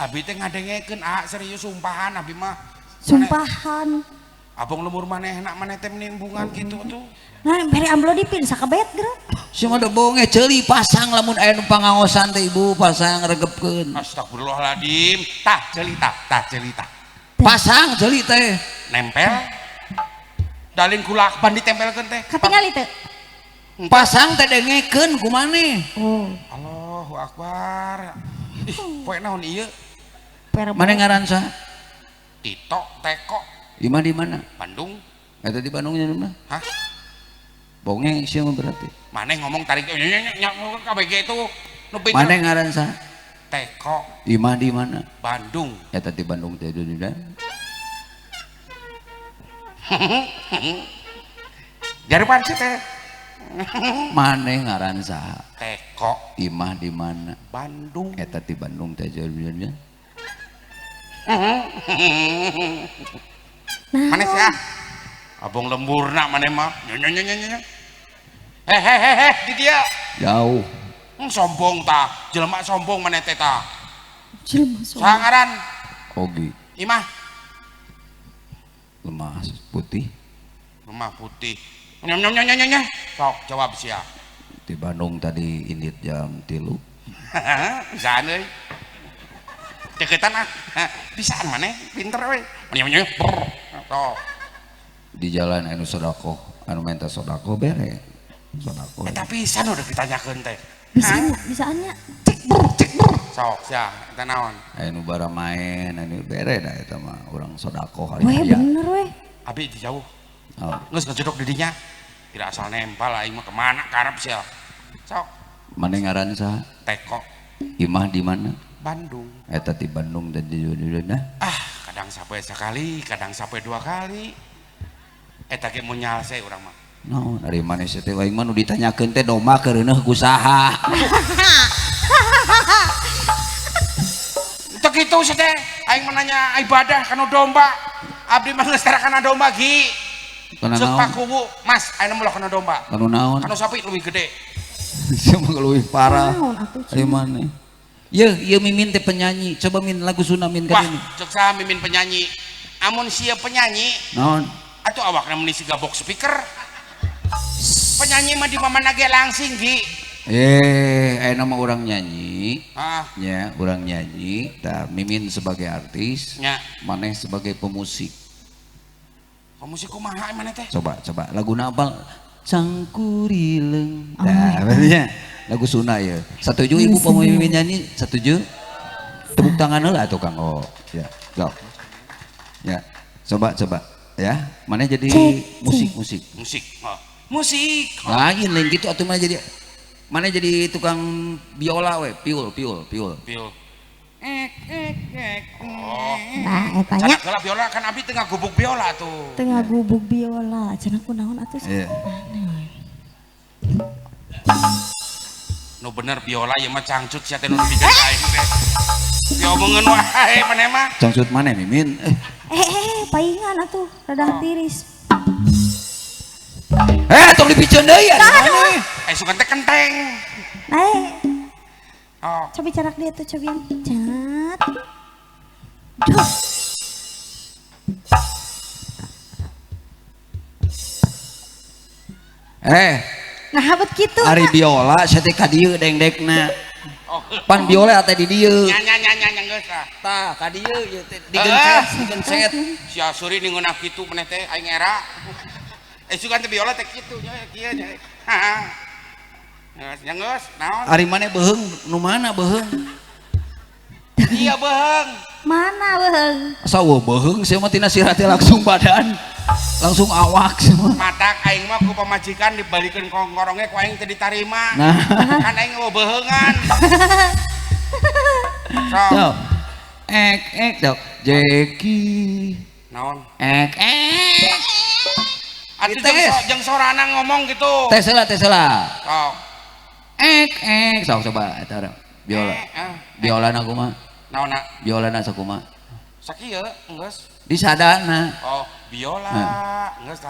Abi teh ngadengekeun aa serius sumpahan abi mah. Sumpahan. Abang lemur manehna maneh teh menimbungan gitu tuh. Nah, bere amlodipin sakebet geura. Sia mah da bonge ceuli pasang lamun aya nu pangangosan teh ibu pasang regepkeun. Astagfirullahaladzim. Tah ceuli tah, tah ceuli tah. Pasang ceuli teh. Nempel. Dalin kulakban ditempelkeun teh. Katingali teu. Pasang teh dengekeun ku maneh. Oh. Allahu akbar. Ih, poe naon ieu? Maneh ngaran saha? Tito Teko Imah di mana? Bandung. Eta di Bandung nya mah. Hah? Bonge sia mah berarti. Maneh ngomong tarik nya nya KBG itu nu pinter. Maneh ngaran saha? Teko Imah di mana? Bandung. Eta di Bandung teh di mana? Jarupan sih teh. Maneh ngaran saha? Teko Imah di mana? Bandung. Eta di Bandung teh di mana? Maneh sih ah. Abang lemburna maneh mah. Nya nya nya nya. Hehehe di dia. Jauh. Sombong tah, jelema sombong maneh teh tah. Jelema sombong. Saha ngaran? Ogi. Imah. Lemah putih. Lemah putih. Nyom nyom nyom nyom nyom. Sok jawab sia. Di Bandung tadi indit jam 3. Bisaan euy. Deketan ah. Bisaan maneh pinter euy. Nyom nyom. Sok. Di jalan anu sodakoh, anu minta sodakoh bere. Sodakoh. Eta pisan udah ditanyakeun teh. Bisaan bisaannya. Cek brr cek brr. Sok sia eta naon? Anu bara main, anu bere da eta mah urang sodakoh hari Weh raya. bener weh. Abi di jauh. Oh. Geus ngejedok di dinya. Tidak asal nempel aing mah kemana karep sia. Sok. Maneh ngaran saha? Teko Imah di mana? Bandung. Eta di Bandung teh di mana? Ah, kadang sampai sekali, kadang sampai 2 kali. Eta ge mun nyalse urang mah. Naon ari maneh teh aing mah nu ditanyakeun teh domba keureuh ku saha. Teu kitu sih teh, aing mah nanya ibadah kana domba. Abdi mah geus tara kana domba gi. Kana Ceuk naon? Pakuwu, Mas, ayeuna mah kana domba. Kanu naon? Kana sapi leuwih gede. Sia mah leuwih parah. Naon atuh, Ari maneh. Ye, ieu Mimin teh penyanyi. Coba Min lagu Sunda Min ka Wah, dieu. ceuk saha Mimin penyanyi? Amun sia penyanyi, Naon? atuh awakna meuni siga box speaker. Penyanyi mah di mana ge langsing gi. Ayeuna mah urang nyanyi. Ah, Nya, urang nyanyi, tah Mimin sebagai artis, nya. maneh sebagai pemusik. Pemusik kumaha maneh teh? Coba, coba laguna apa? Cangkurileung. Nah, berarti lagu Sunda ya. Setuju ibu pemimpin nyanyi? Setuju? Tepuk tangan heula atuh Kang. Oh, ya. Go. Ya. Coba, coba. Ya, mana jadi musik-musik. Musik. Oh. Musik. Lain lain gitu atuh mana jadi mana jadi tukang biola we, piul, piul, piul. Piul. Oh. Nah, eta nya Cenah heula biola kan abi tengah gubuk biola tuh. tengah gubuk biola. Cenah kunaon atuh? Iya. Aneh. Nu bener biola ieu mah cangcut sia teh nu dibikeun ka aing teh. Diomongeun wae maneh mah. Cangcut maneh Mimin. Paingan atuh rada tiris. Tong dipiceun deui atuh. Sugan teh kenteng. Oh. Coba carak dia tuh cobian. Cat. Duh. Nah, habet kitu. Ari biola sia teh ka dieu dengdekna. Pan biola teh di dieu. Nya nya nya nya geus tah. Tah, ka dieu ieu teh digencet, digencet. Sia suri ningeunah kitu maneh teh aing era. Sugan teh biola teh kitu nya kieu nya. Geus nya geus, naon? Ari maneh beuheung nu mana beuheung? Iya beuheung. Mana beuheung? Asa eueuh beuheung sia mah tina sirah teh langsung badan. Langsung awak semua. Matak aing mah ku pamajikan dibalikeun kongkorongnya ku aing teu ditarima. Nah, kan aing eueuh beuheungan. Sok. Ek ek dok. Jeki. Naon? Ek ek. Atuh jeung sorana ngomong gitu. Tes heula, tes heula. Sok. Ek ek sok coba eta biola. Biola na kumaha? Naonna? Biola na sakumaha? Sakieu geus. Disadana. Oh, biola geus tah.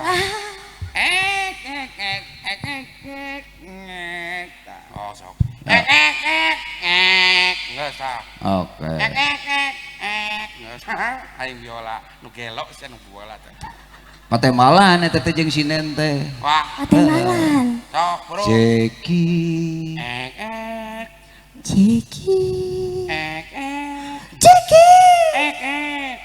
Ek ek ek ek ek ek ek. Oh, sok. Ek ek ek ek geus tah. Oke. Ek ek ek ek geus. Aing biola nu gelok sia nu biola teh. Patemalan eta teh jeung sinden teh. Wah, patemalan. Sok, bro. Jeki. Ek ek. Jeki. Ek ek. Jeki. Ek ek.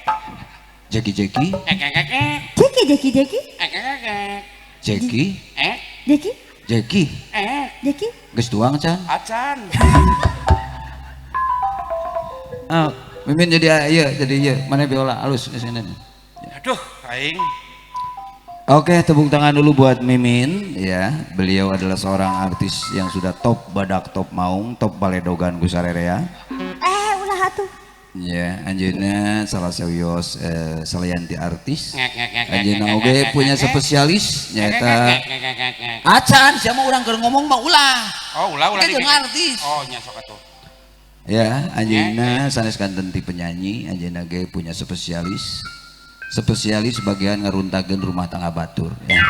Jeki Jeki. Ek ek ek ek. Jeki Jeki Jeki. Ek ek ek. Jeki. Ek. Jeki. Jeki. Ek. Jeki. Geus tuang can? Acan. Ah, Mimin jadi ieu, jadi ieu. Mana biola alus geus ini. Aduh, aing. Oke, tepuk tangan dulu buat Mimin ya. Beliau adalah seorang artis yang sudah top badak, top maung, top baledogan gusarerea. Ulah atuh. Ya, anjeunna salah sawios salianti artis. Anjeunna oge punya spesialis nyaeta acan sia mah urang keur ngomong mah ulah. Oh, ulah ulah jeung artis. Oh, nya sok atuh. Ya, anjeunna sanes kanten ti penyanyi, anjeunna ge punya spesialis. Spesialis bagian ngeruntakeun rumah tangga batur ya.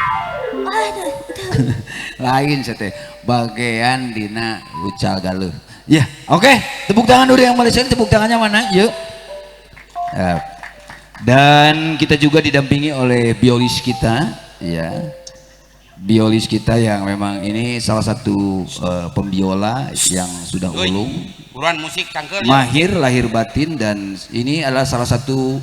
Lain sete bagian dina ucal galuh. Ya, oke. Tepuk tangan dulu yang Malaysia, tepuk tangannya mana? Yuk. Ya. Dan kita juga didampingi oleh biolis kita, ya. Biolis kita yang memang ini salah satu pembiola yang sudah ulung. Buruan musik cangkeul. Mahir lahir batin dan ini adalah salah satu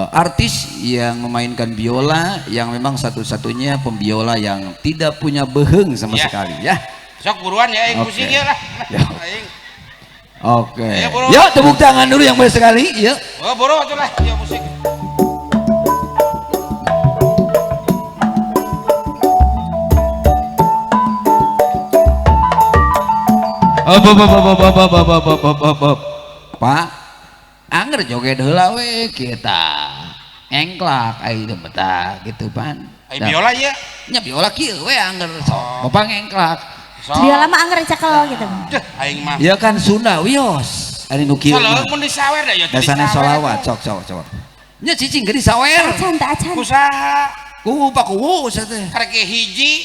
artis yang memainkan biola yang memang satu-satunya pembiola yang tidak punya beheng sama ya sekali ya. Sok buruan ya aing pusing ya lah. Ya. Oke. Ya, yuk tepuk tangan dulu yang boleh sekali yuk. Oh, buru atuh lah ya musik. Op op op op op op op op op op. Pak, anger joget heula we kita. Engklak ai teh betah gitu pan. Ai biola ieu. Nya biola kieu we anger sok. Bapak ngengklak. Biola mah anger cekel gitu. Deh, aing mah. Ya kan Sunda wios. Ari nu kieu. Saleung mun disawer da ya teu Dasana solawat sok sok sok. Nya cicing ge disawer. Acan teh acan. Kusaha? Ku pakuwu sia teh. Karek hiji.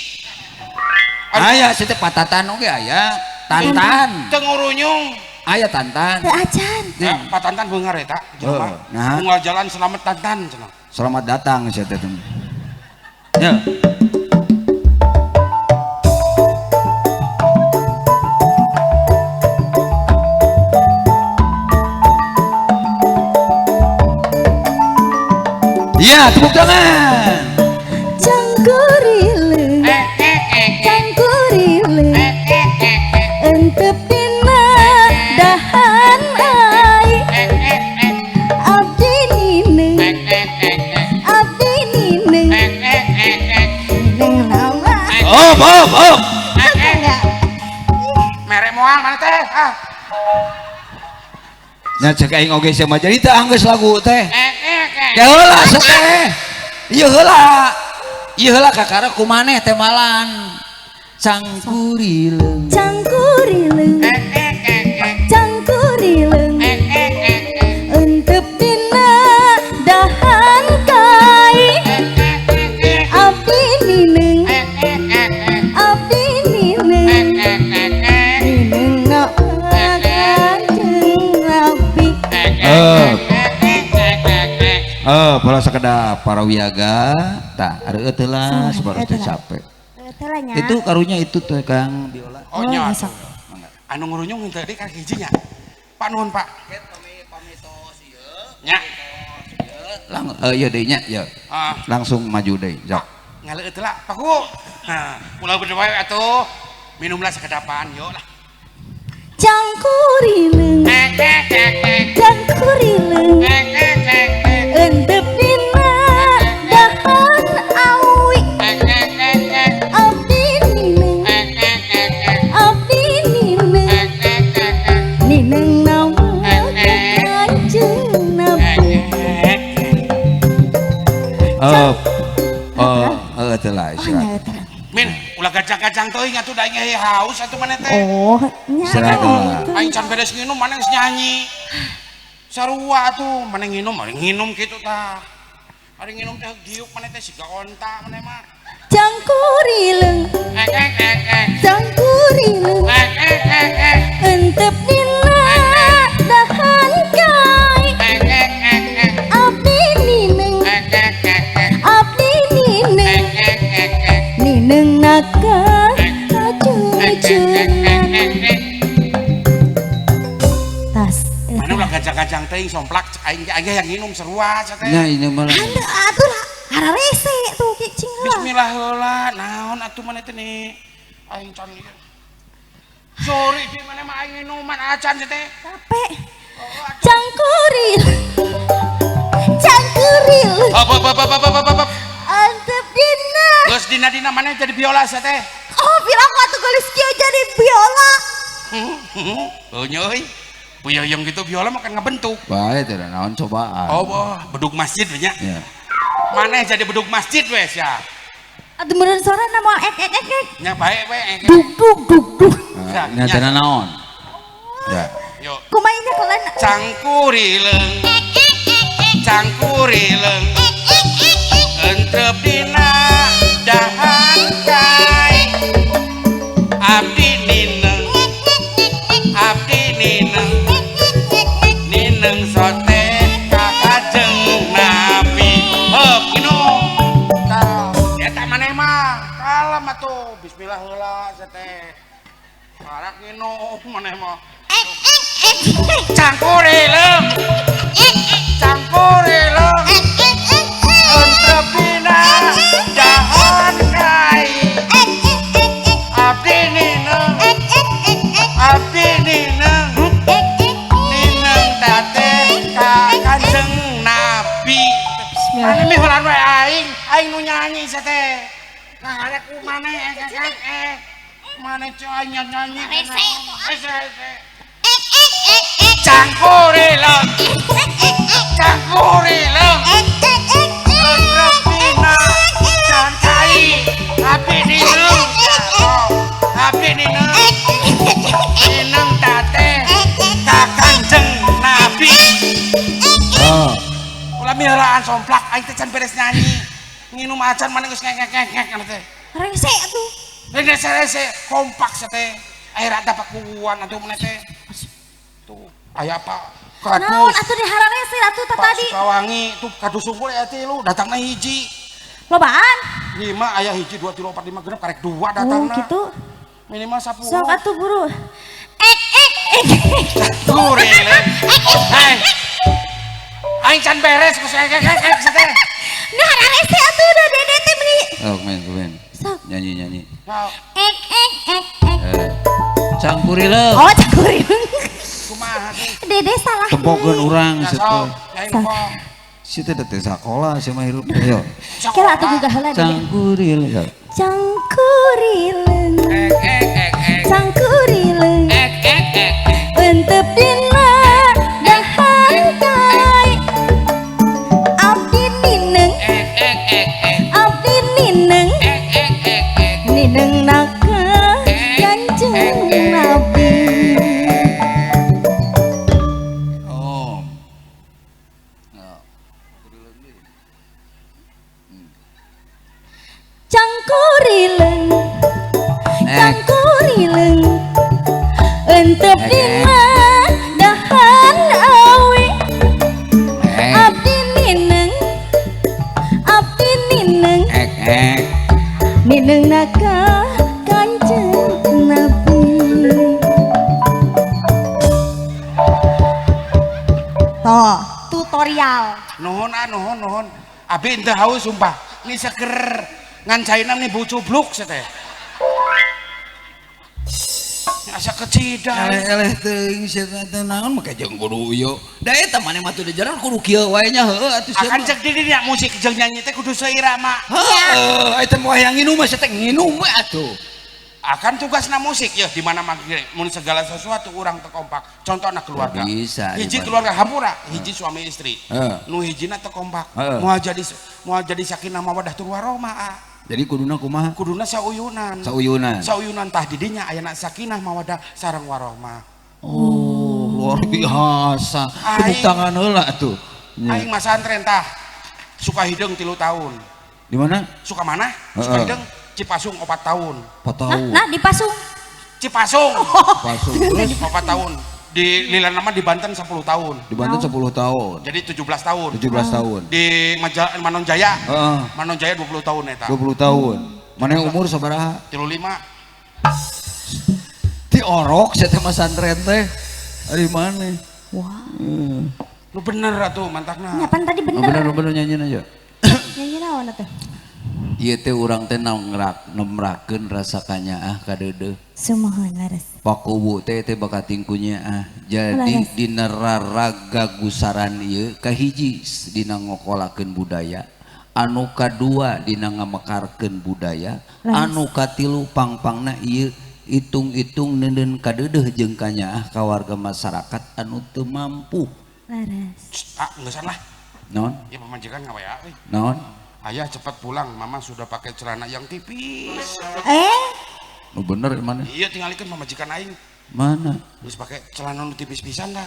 Aya sia teh patatan oge aya. Tantan. Teu ngurunyung. Aya tantan. Teu acan. Ya, Pak Tantan beungar eta jelema. Nah. Unggal jalan selamat Tantan cenah. Selamat datang sia teh. Ya. Ya, tepuk tangan. Cangkurile, cangkurile, entep dina dahan ai, abdi nine, abdi nine, neng lama. Op, op, op. Mere moal mana teh? Ah. Nya cek aing oge sia mah jadi teh anggeus lagu teh. Ya heula teh. Ieu heula. Ieu heula kakara ku maneh teh malan. Cangkurileung. Cangkurileung. Cangkurileung. Kepada para wiyaga, tah areueut heula sabab teh capek. Itu karunya itu tuh Kang biola. Oh nya. Anu ngurunyung henteu deui ka hiji nya. Pak nuhun Pak. Nya. Lang ieu deui nya ya. Langsung maju deui, jok. Ngaleueut heula Pak Ku. Nah, ulah beureum wae atuh. Minumlah sekedapan yuk lah. Cangkurileung. Cangkurileung. Endep dina dahan awi. Abdi nineng. Abdi nineng. Nineng nama Kanjeng Nabi. Oh, oh, telah istirahat. Min, ulah gajang-gajang teuing atuh da aing haus atuh maneh teh. Oh, nya. Aing can beres nginum maneh geus nyanyi. Sarua atuh maneh nginum kitu tah. Ari nginum teh diuk maneh teh siga onta maneh mah. Cangkurileung. Cangkurileung. Entep dina dahan kai. Abdi nineng. Abdi nineng. Nineng naka kacucungan. Tas. Mana ulah gajang-gajang teuing somplak aing aing yang nginum sarua sia teh. Nya ini malah. Hande atuh hararese tuh cing heula. Bismillah heula naon atuh maneh teh nih. Aing can ieu. Sorry di mana mah aing minuman acan sia teh. Capek. Cangkuril. Cangkuril. Hop hop hop hop hop hop. Antep dina. Geus dina-dina maneh jadi biola sia teh. Oh, bilang atuh geulis kieu jadi biola. Oh nya euy. Puyeng gitu biola makan ngebentuk. Bae teh naon cobaan. Oh, boh, bedug masjid we nya. Iya. Maneh jadi bedug masjid we sia. Atuh meureun sorana moal ek ek ek ek. Nya bae we ek. Dug dug dug dug. Nya teh naon? Ya. Yo. Kumaha nya kelan? Cangkurileung. Cangkurileung. Entrep dina dahan kai. Abdi nineng. Abdi nineng. Nineng sote ka Kanjeng Nabi. Heup minum. Tah, eta maneh mah kalem atuh. Bismillah heula sia teh. Karak nginum maneh mah. Cangkurileung. Cangkurileung. Entrep dina dahan kai. Abdi nineng. Abdi nineng. Nineng tate ka Kanjeng Nabi. Maneh miholan we aing, aing nu nyanyi sia teh. Nah, arek ku maneh ek ek ek. Maneh ceu aing nyanyi. Rese. Cangkurileung. Cangkurileung. Entrep dina dahan kai. Abdi nineng. Abdi nineng. Nineng tate ka Kanjeng Nabi. Oh. Ulah mihelaan somplak aing teh can beres nyanyi. Nginum acan maneh geus ngek-ngek-ngek ngek teh. Rese atuh. Rese-rese kompak sia teh. Akhir ada pakuan atuh maneh teh. Tuh, aya apa? Naon Kadus. atuh dihararese atuh tah Pak tadi. Sukawangi tuh kadus unggul aya tilu datangna hiji. Lobaan? 5 aya hiji 2 3 4 5 genep karek 2 Oh, datangna. gitu. Minimal 10. Sok atuh buru. Ek ek ek. Cangkurileung. Hei. Aing can beres geus ek ek ek ek teh. Nah, hararese atuh da dede teh meuni. Oh, main. Sok. Nyanyi-nyanyi. Sok. Ek ek ek ek. Cangkurileung. Oh, cangkurileung. Kumaha tuh? Dede salah. Tempokeun urang Ya situ. sok, aing nempo. Si teh teh sakola si mah hirup teh yo. Kela atuh gugah heula dede. Cangkurileung. Cangkurileung. Ek ek ek ek. Cangkurileung. Ek ek ek. Entep dina dahan kai. Abdi nineng. Ek ek ek ek. Abdi nineng. Ek ek ek ek. Nineng naka Kanjeng Nabi. Oh. Cangkurileung. Ek. Cangkurileung. Ek. Nineungna ka Kanjeng Nabi. Toh, tutorial. Nuhun ah, nuhun, nuhun. Abi henteu haus sumpah. Ini seger. Ngan caina nih bucubluk sia teh. Asa kecida. Eleh teuing sia teh naon make jeung kudu ieu. Da eta maneh mah teu jalan kudu kieu wae nya heueuh atuh sia. Akan cek diri dia musik jeung nyanyi teh kudu seirama. Heeh, eta mah hayang nginum mah sia teh nginum we atuh. Akan tugasna musik ya di mana mun segala sesuatu urang teu kompak. Contohna keluarga. Bisa, hiji di mana. Keluarga hampura, hiji suami istri. Nu hijina teu kompak. Heeh. Moal jadi sakinah mawaddah tur warahmah. Ah. Jadi kuduna kumaha? Kuduna sauyunan. Sauyunan. Sauyunan tah didinya ayana sakinah mawaddah sareng warahmah. Oh, luar biasa. Tepuk tangan heula atuh. Aing mah santren tah. Sukahideung 3 tahun. Di mana? Sukamana? Sukahideung Cipasung 4 tahun. 4 tahun. Nah, di Pasung. Cipasung. Cipasung. Terus 4 tahun. Di Lila nama di Banten 10 tahun. Di Banten 10 tahun. Jadi 17 tahun. 17 tahun. Di Manonjaya. Heeh. Manonjaya 20 tahun eta. 20 tahun. Mana yang umur sabaraha? 35. Ti orok sia teh mah santren teh. Ari mana? Wah. Lu bener atuh mantakna. Nya pan tadi bener. Bener bener nyanyiin aja. Nyanyi naon atuh? Ieu teh urang teh nemrakeun rasa kanyaah ka deudeuh. Sumuhun leres. Pakuwu teh teh bakating ku nyaah. Jadi dina raraga gusaran ieu kahiji dina ngokolakeun budaya, anu kadua dina ngamekarkeun budaya, anu katilu pangpangna ieu hitung-hitung neuneun ka deudeuh jeung kanyaah ka warga masyarakat anu teu mampu. Leres. Ah, ngeusan lah. Naon? Ya pamajikan ngawaya euy. Naon? Ayah cepat pulang, mama sudah pakai celana yang tipis. Oh bener mana? Iya tinggalikeun pamajikan aing. Mana? Geus pakai celana nu tipis pisan dah.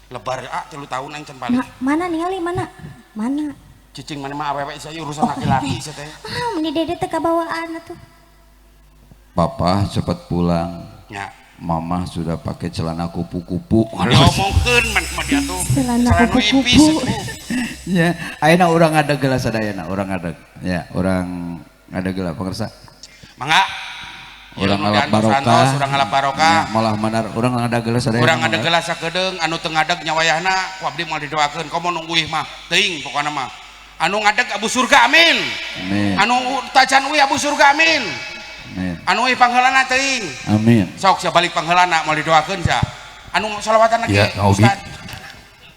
Lebar ah 3 tahun aing can balik. Mana ningali mana? Mana? Cicing mana mah awewe saya urusan laki-laki sia teh. Ah, meni dede teh kabawaan atuh. Papa cepat pulang. Ya. Mama sudah pakai celana kupu-kupu. Diomongkeun man mah dia tuh. Celana kupu-kupu. Ya, ayeuna urang ada gelas sadayana, urang ada. Ya, urang ada gelas pangersa. Mangga. Urang ngalap barokah. Urang ngalap barokah. Ya, malah manar urang ada gelas sadayana. Urang ada gelas sakedeung anu teu ngadeg nya wayahna ku abdi moal didoakeun komo nungguih mah. Teuing pokona mah. Anu ngadeg abu surga amin. Amin. Anu tacan uih abu surga amin. Amin. Anu uih pangheulana teuing. Amin. Sok sia balik pangheulana moal didoakeun sia. Anu sholawatan lagi. Ya, Ustaz.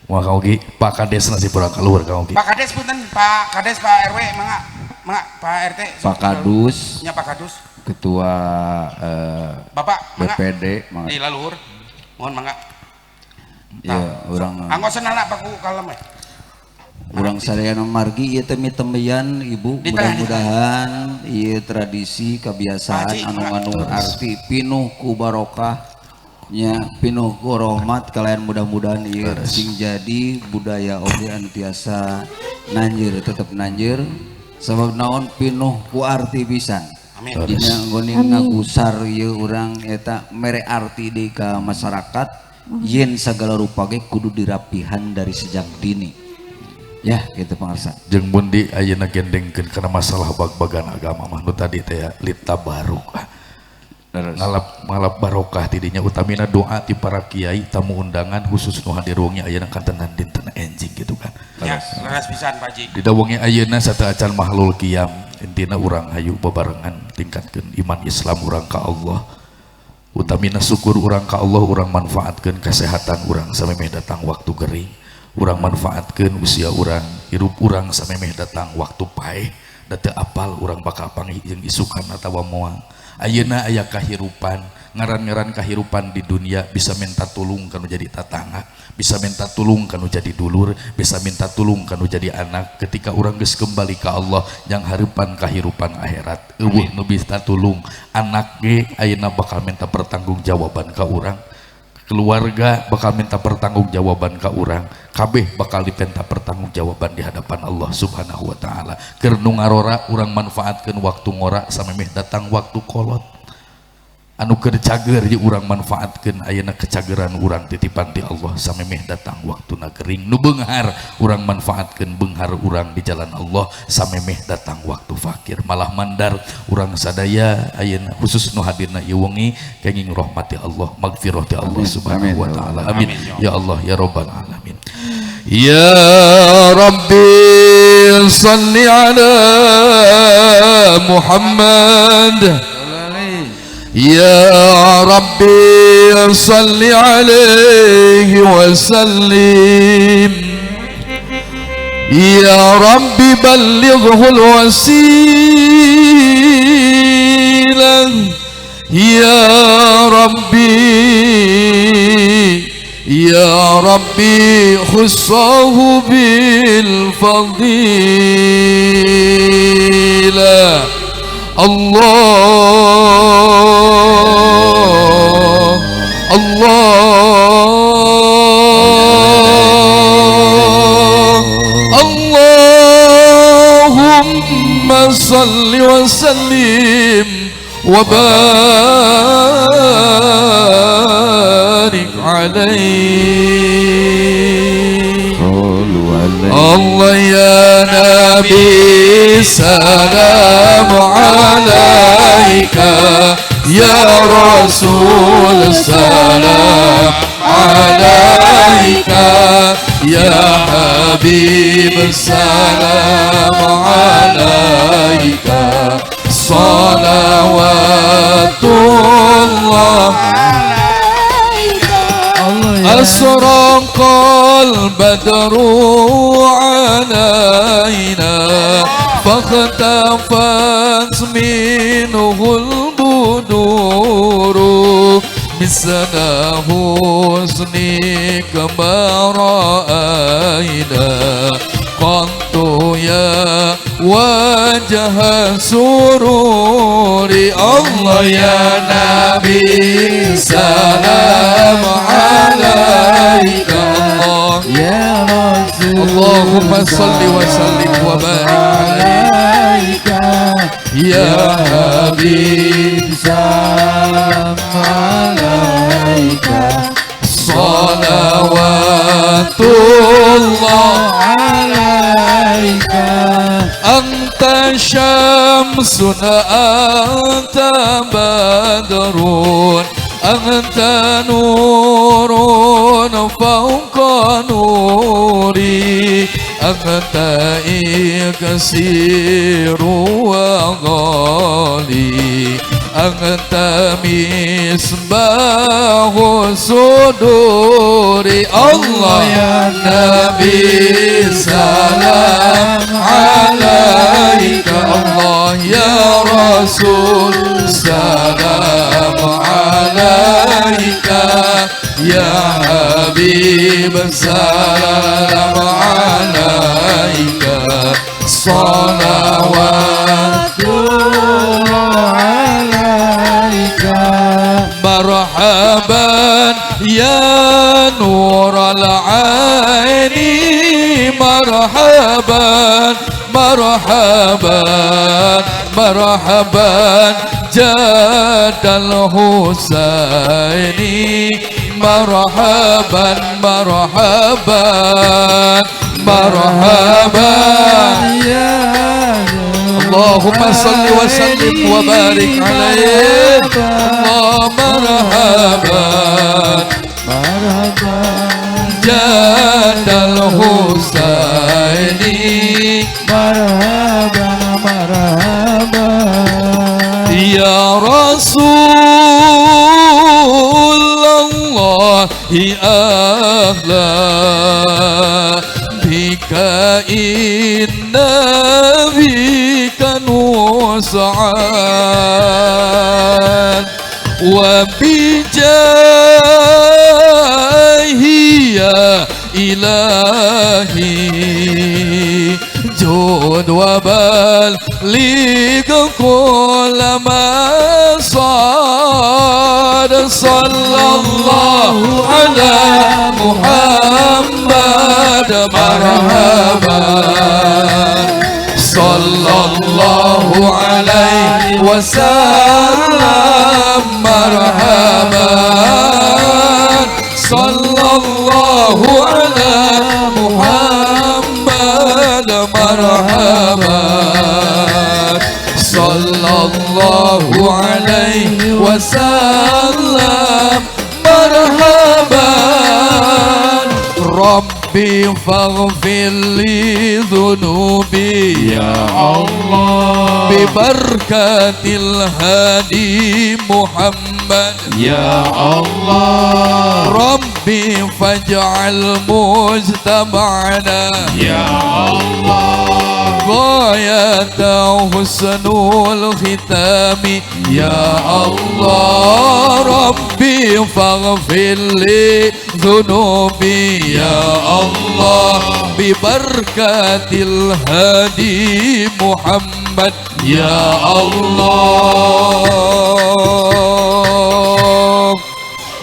Wah Kang Ogi, Pak Kades nasi pulang keluar Kang Ogi. Pak Kades punten, Pak Kades, Pak RW, mangga, mangga, Pak RT, Pak Kadus, nya Pak Kadus, Ketua Bapak, mangga, BPD, mangga. Di laluhur, mohon mangga. Ya, urang. Anggosan ala Pak ku kalem we. Urang sadayana margi ieu teh mitembeyan Ibu, mudah-mudahan ieu tradisi kebiasaan anu ngandung arti pinuh ku barokah. Nya pinuh ku rahmat kalian mudah-mudahan ieu sing jadi budaya oge anu tiasa nanjir tetep nanjir sabab naon pinuh ku arti pisan. Amin. Dina nggone ngagusar ieu urang eta mere arti deui ka masyarakat yen sagala rupa ge kudu dirapihan dari sejak dini. Ya gitu pangarsa. Jeung mun di ayeuna gendengkeun kana masalah bag-bagan agama mah nu tadi teh ya litabaruk. Ngalap barokah tidinya utamina doa ti para kiai tamu undangan khusus nu hadir wengi ayeuna kantenan dinten enjing gitu kan. Ya, leres pisan Pak Haji. Dina wengi ayeuna sateuacan mahlul qiyam intina urang hayu babarengan tingkatkeun iman Islam urang ka Allah. Utamina syukur urang ka Allah urang manfaatkeun kesehatan urang samemeh datang waktu gering, urang manfaatkeun usia urang, hirup urang samemeh datang waktu paeh, da teu apal urang bakal panggih jeung isukan atawa moal. Ayeuna aya kahirupan, ngaran-ngaran kahirupan di dunia bisa minta tulung kanu jadi tatangga, bisa minta tulung kanu jadi dulur, bisa minta tulung kanu jadi anak. Ketika urang geus kembali ka Allah yang hareupan kahirupan akhirat, eueuh nu bisa tulung anak ge ayeuna bakal minta pertanggungjawaban ka urang, keluarga bakal minta pertanggungjawaban ka urang, kabeh bakal dipenta pertanggungjawaban di hadapan Allah Subhanahu wa taala. Keur nu ngarora urang manfaatkeun waktu ngora samemeh datang waktu kolot. Anu keur cager ye urang manfaatkeun ayeuna kecageran urang titipan ti Allah samemeh datang waktuna gering. Nu beunghar urang manfaatkeun beunghar urang di jalan Allah samemeh datang waktu fakir. Malah mandar urang sadaya ayeuna khusus nu hadirna ieu wengi kenging rahmati Allah, magfirah ti Allah subhanahu wa taala. Amin ya Allah ya rabbal alamin. Ya Rabbi salli ala Muhammad. Ya Rabbi salli alaihi wasallim. Ya Rabbi ballighul wasilah. Ya Rabbi, Ya Rabbi khussahu bil fadilah. Allah Allah Allahumma salli wa sallim wa barik alaihi. Allah ya Nabi salam alaika, ya Rasul salam alaika, ya Habib salam alaika, salawatullah. أسرق البدر علينا فاختفت منه البدور مثل حسنك ما رأينا قط يا وجه سروري. الله يا نبي سلام عليك. الله يا رسول اللهم صل وسلم وبارك عليك يا حبيب سلام عليك صلوات الله عليك. أنت شمس أنت بدر أنت نور فوق نوري أنت إكسير وغالي أنت مصباح صدوري. الله يا نبي سلام عليك. الله يا رسول سلام عليك يا حبيب سلام عليك صلوات الله عليك. مرحبا يا نور العين مرحبا مرحبا مرحبا جاد الحسين مرحبا مرحبا مرحبا. اللهم صل وسلم وبارك عليه. اللهم مرحبا مرحبا جاد الحسين مرحبا مرحبا يا رسول الله أهلا بك إنا بك نسعد وبجاهي يا إلهي جود وبلغ كل ما صاد. صلى الله على محمد مرحبا صلى الله عليه وسلم مرحبا. Sallallahu alaihi wasallam. Marhaban. Rabbi faghfir li dhunubi Ya Allah. Bibarkatil hadi Muhammad. Ya Allah. Rabbi faj'al mujtama'na Ya Allah. غاية حسن الختام يا الله. ربي فاغفر لي ذنوبي يا الله ببركة الهادي محمد يا الله.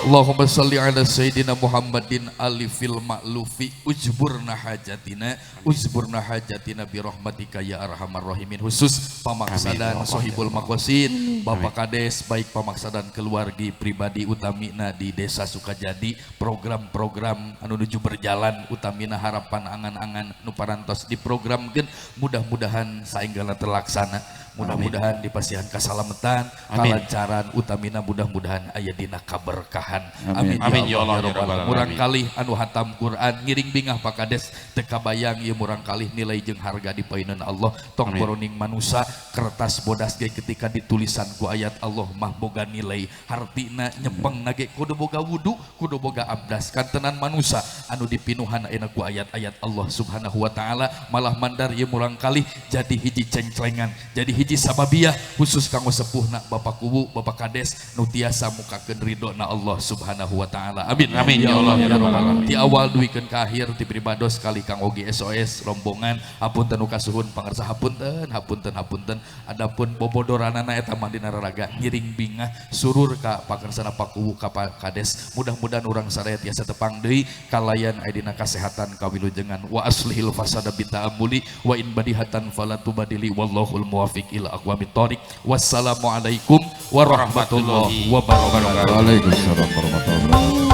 Allahumma salli ala Sayyidina Muhammadin alifil ma'lufi ujburna hajatina, ujburna hajatina birahmatika ya arhamar rahimin. Khusus pamaksadan sohibul makosid Bapak Kades, baik pamaksadan keluargi pribadi utamina di Desa Sukajadi, program-program anu nuju berjalan utamina harapan angan-angan nu parantos diprogramkeun mudah-mudahan saenggalna terlaksana, mudah-mudahan dipasihan kasalamatan, kalancaran, utamina mudah-mudahan aya dina kaberkahan. Amin. Amin ya Allah ya rabbal rabbal alamin. Murang alamin. Kalih anu hatam Quran ngiring bingah Pak Kades, teu kabayang ieu murang kalih nilai jeung harga di payunan Allah. Tong Amin. Boroning manusa, kertas bodas ge ketika ditulisan ku ayat Allah mah boga nilai, hartina nyepeng ge kudu boga wudu, kudu boga abdas. Kantenan manusa anu dipinuhan ayeuna ku ayat-ayat Allah Subhanahu wa taala malah mandar. Ieu murang kalih jadi hiji cengclengan, jadi hiji sababiah khusus kanggo sepuhna Bapak Kuwu, Bapak Kades nu tiasa mukakeun ridho na Allah Subhanahu wa taala. Amin. Amin ya Allah ya rabbal alamin. Di awal duikeun ka akhir, ti pribados kali Kang Ogi SOS rombongan, hapunten nu kasuhun pangersa, hapunten, hapunten, hapunten. Adapun bobodoranana eta mah dina raraga. Ngiring bingah surur ka pangersana Pak Kuwu, ka Pak Kades. Mudah-mudahan urang sadaya tiasa tepang deui kalayan aya dina kasehatan kawilujengan. Wa aslihil fasada bita'amuli wa in badihatan fala tubadili wallahul muwafiq ila aqwamit thoriq. Wassalamualaikum warahmatullahi wabarakatuh. Waalaikumsalam warahmatullahi wabarakatuh.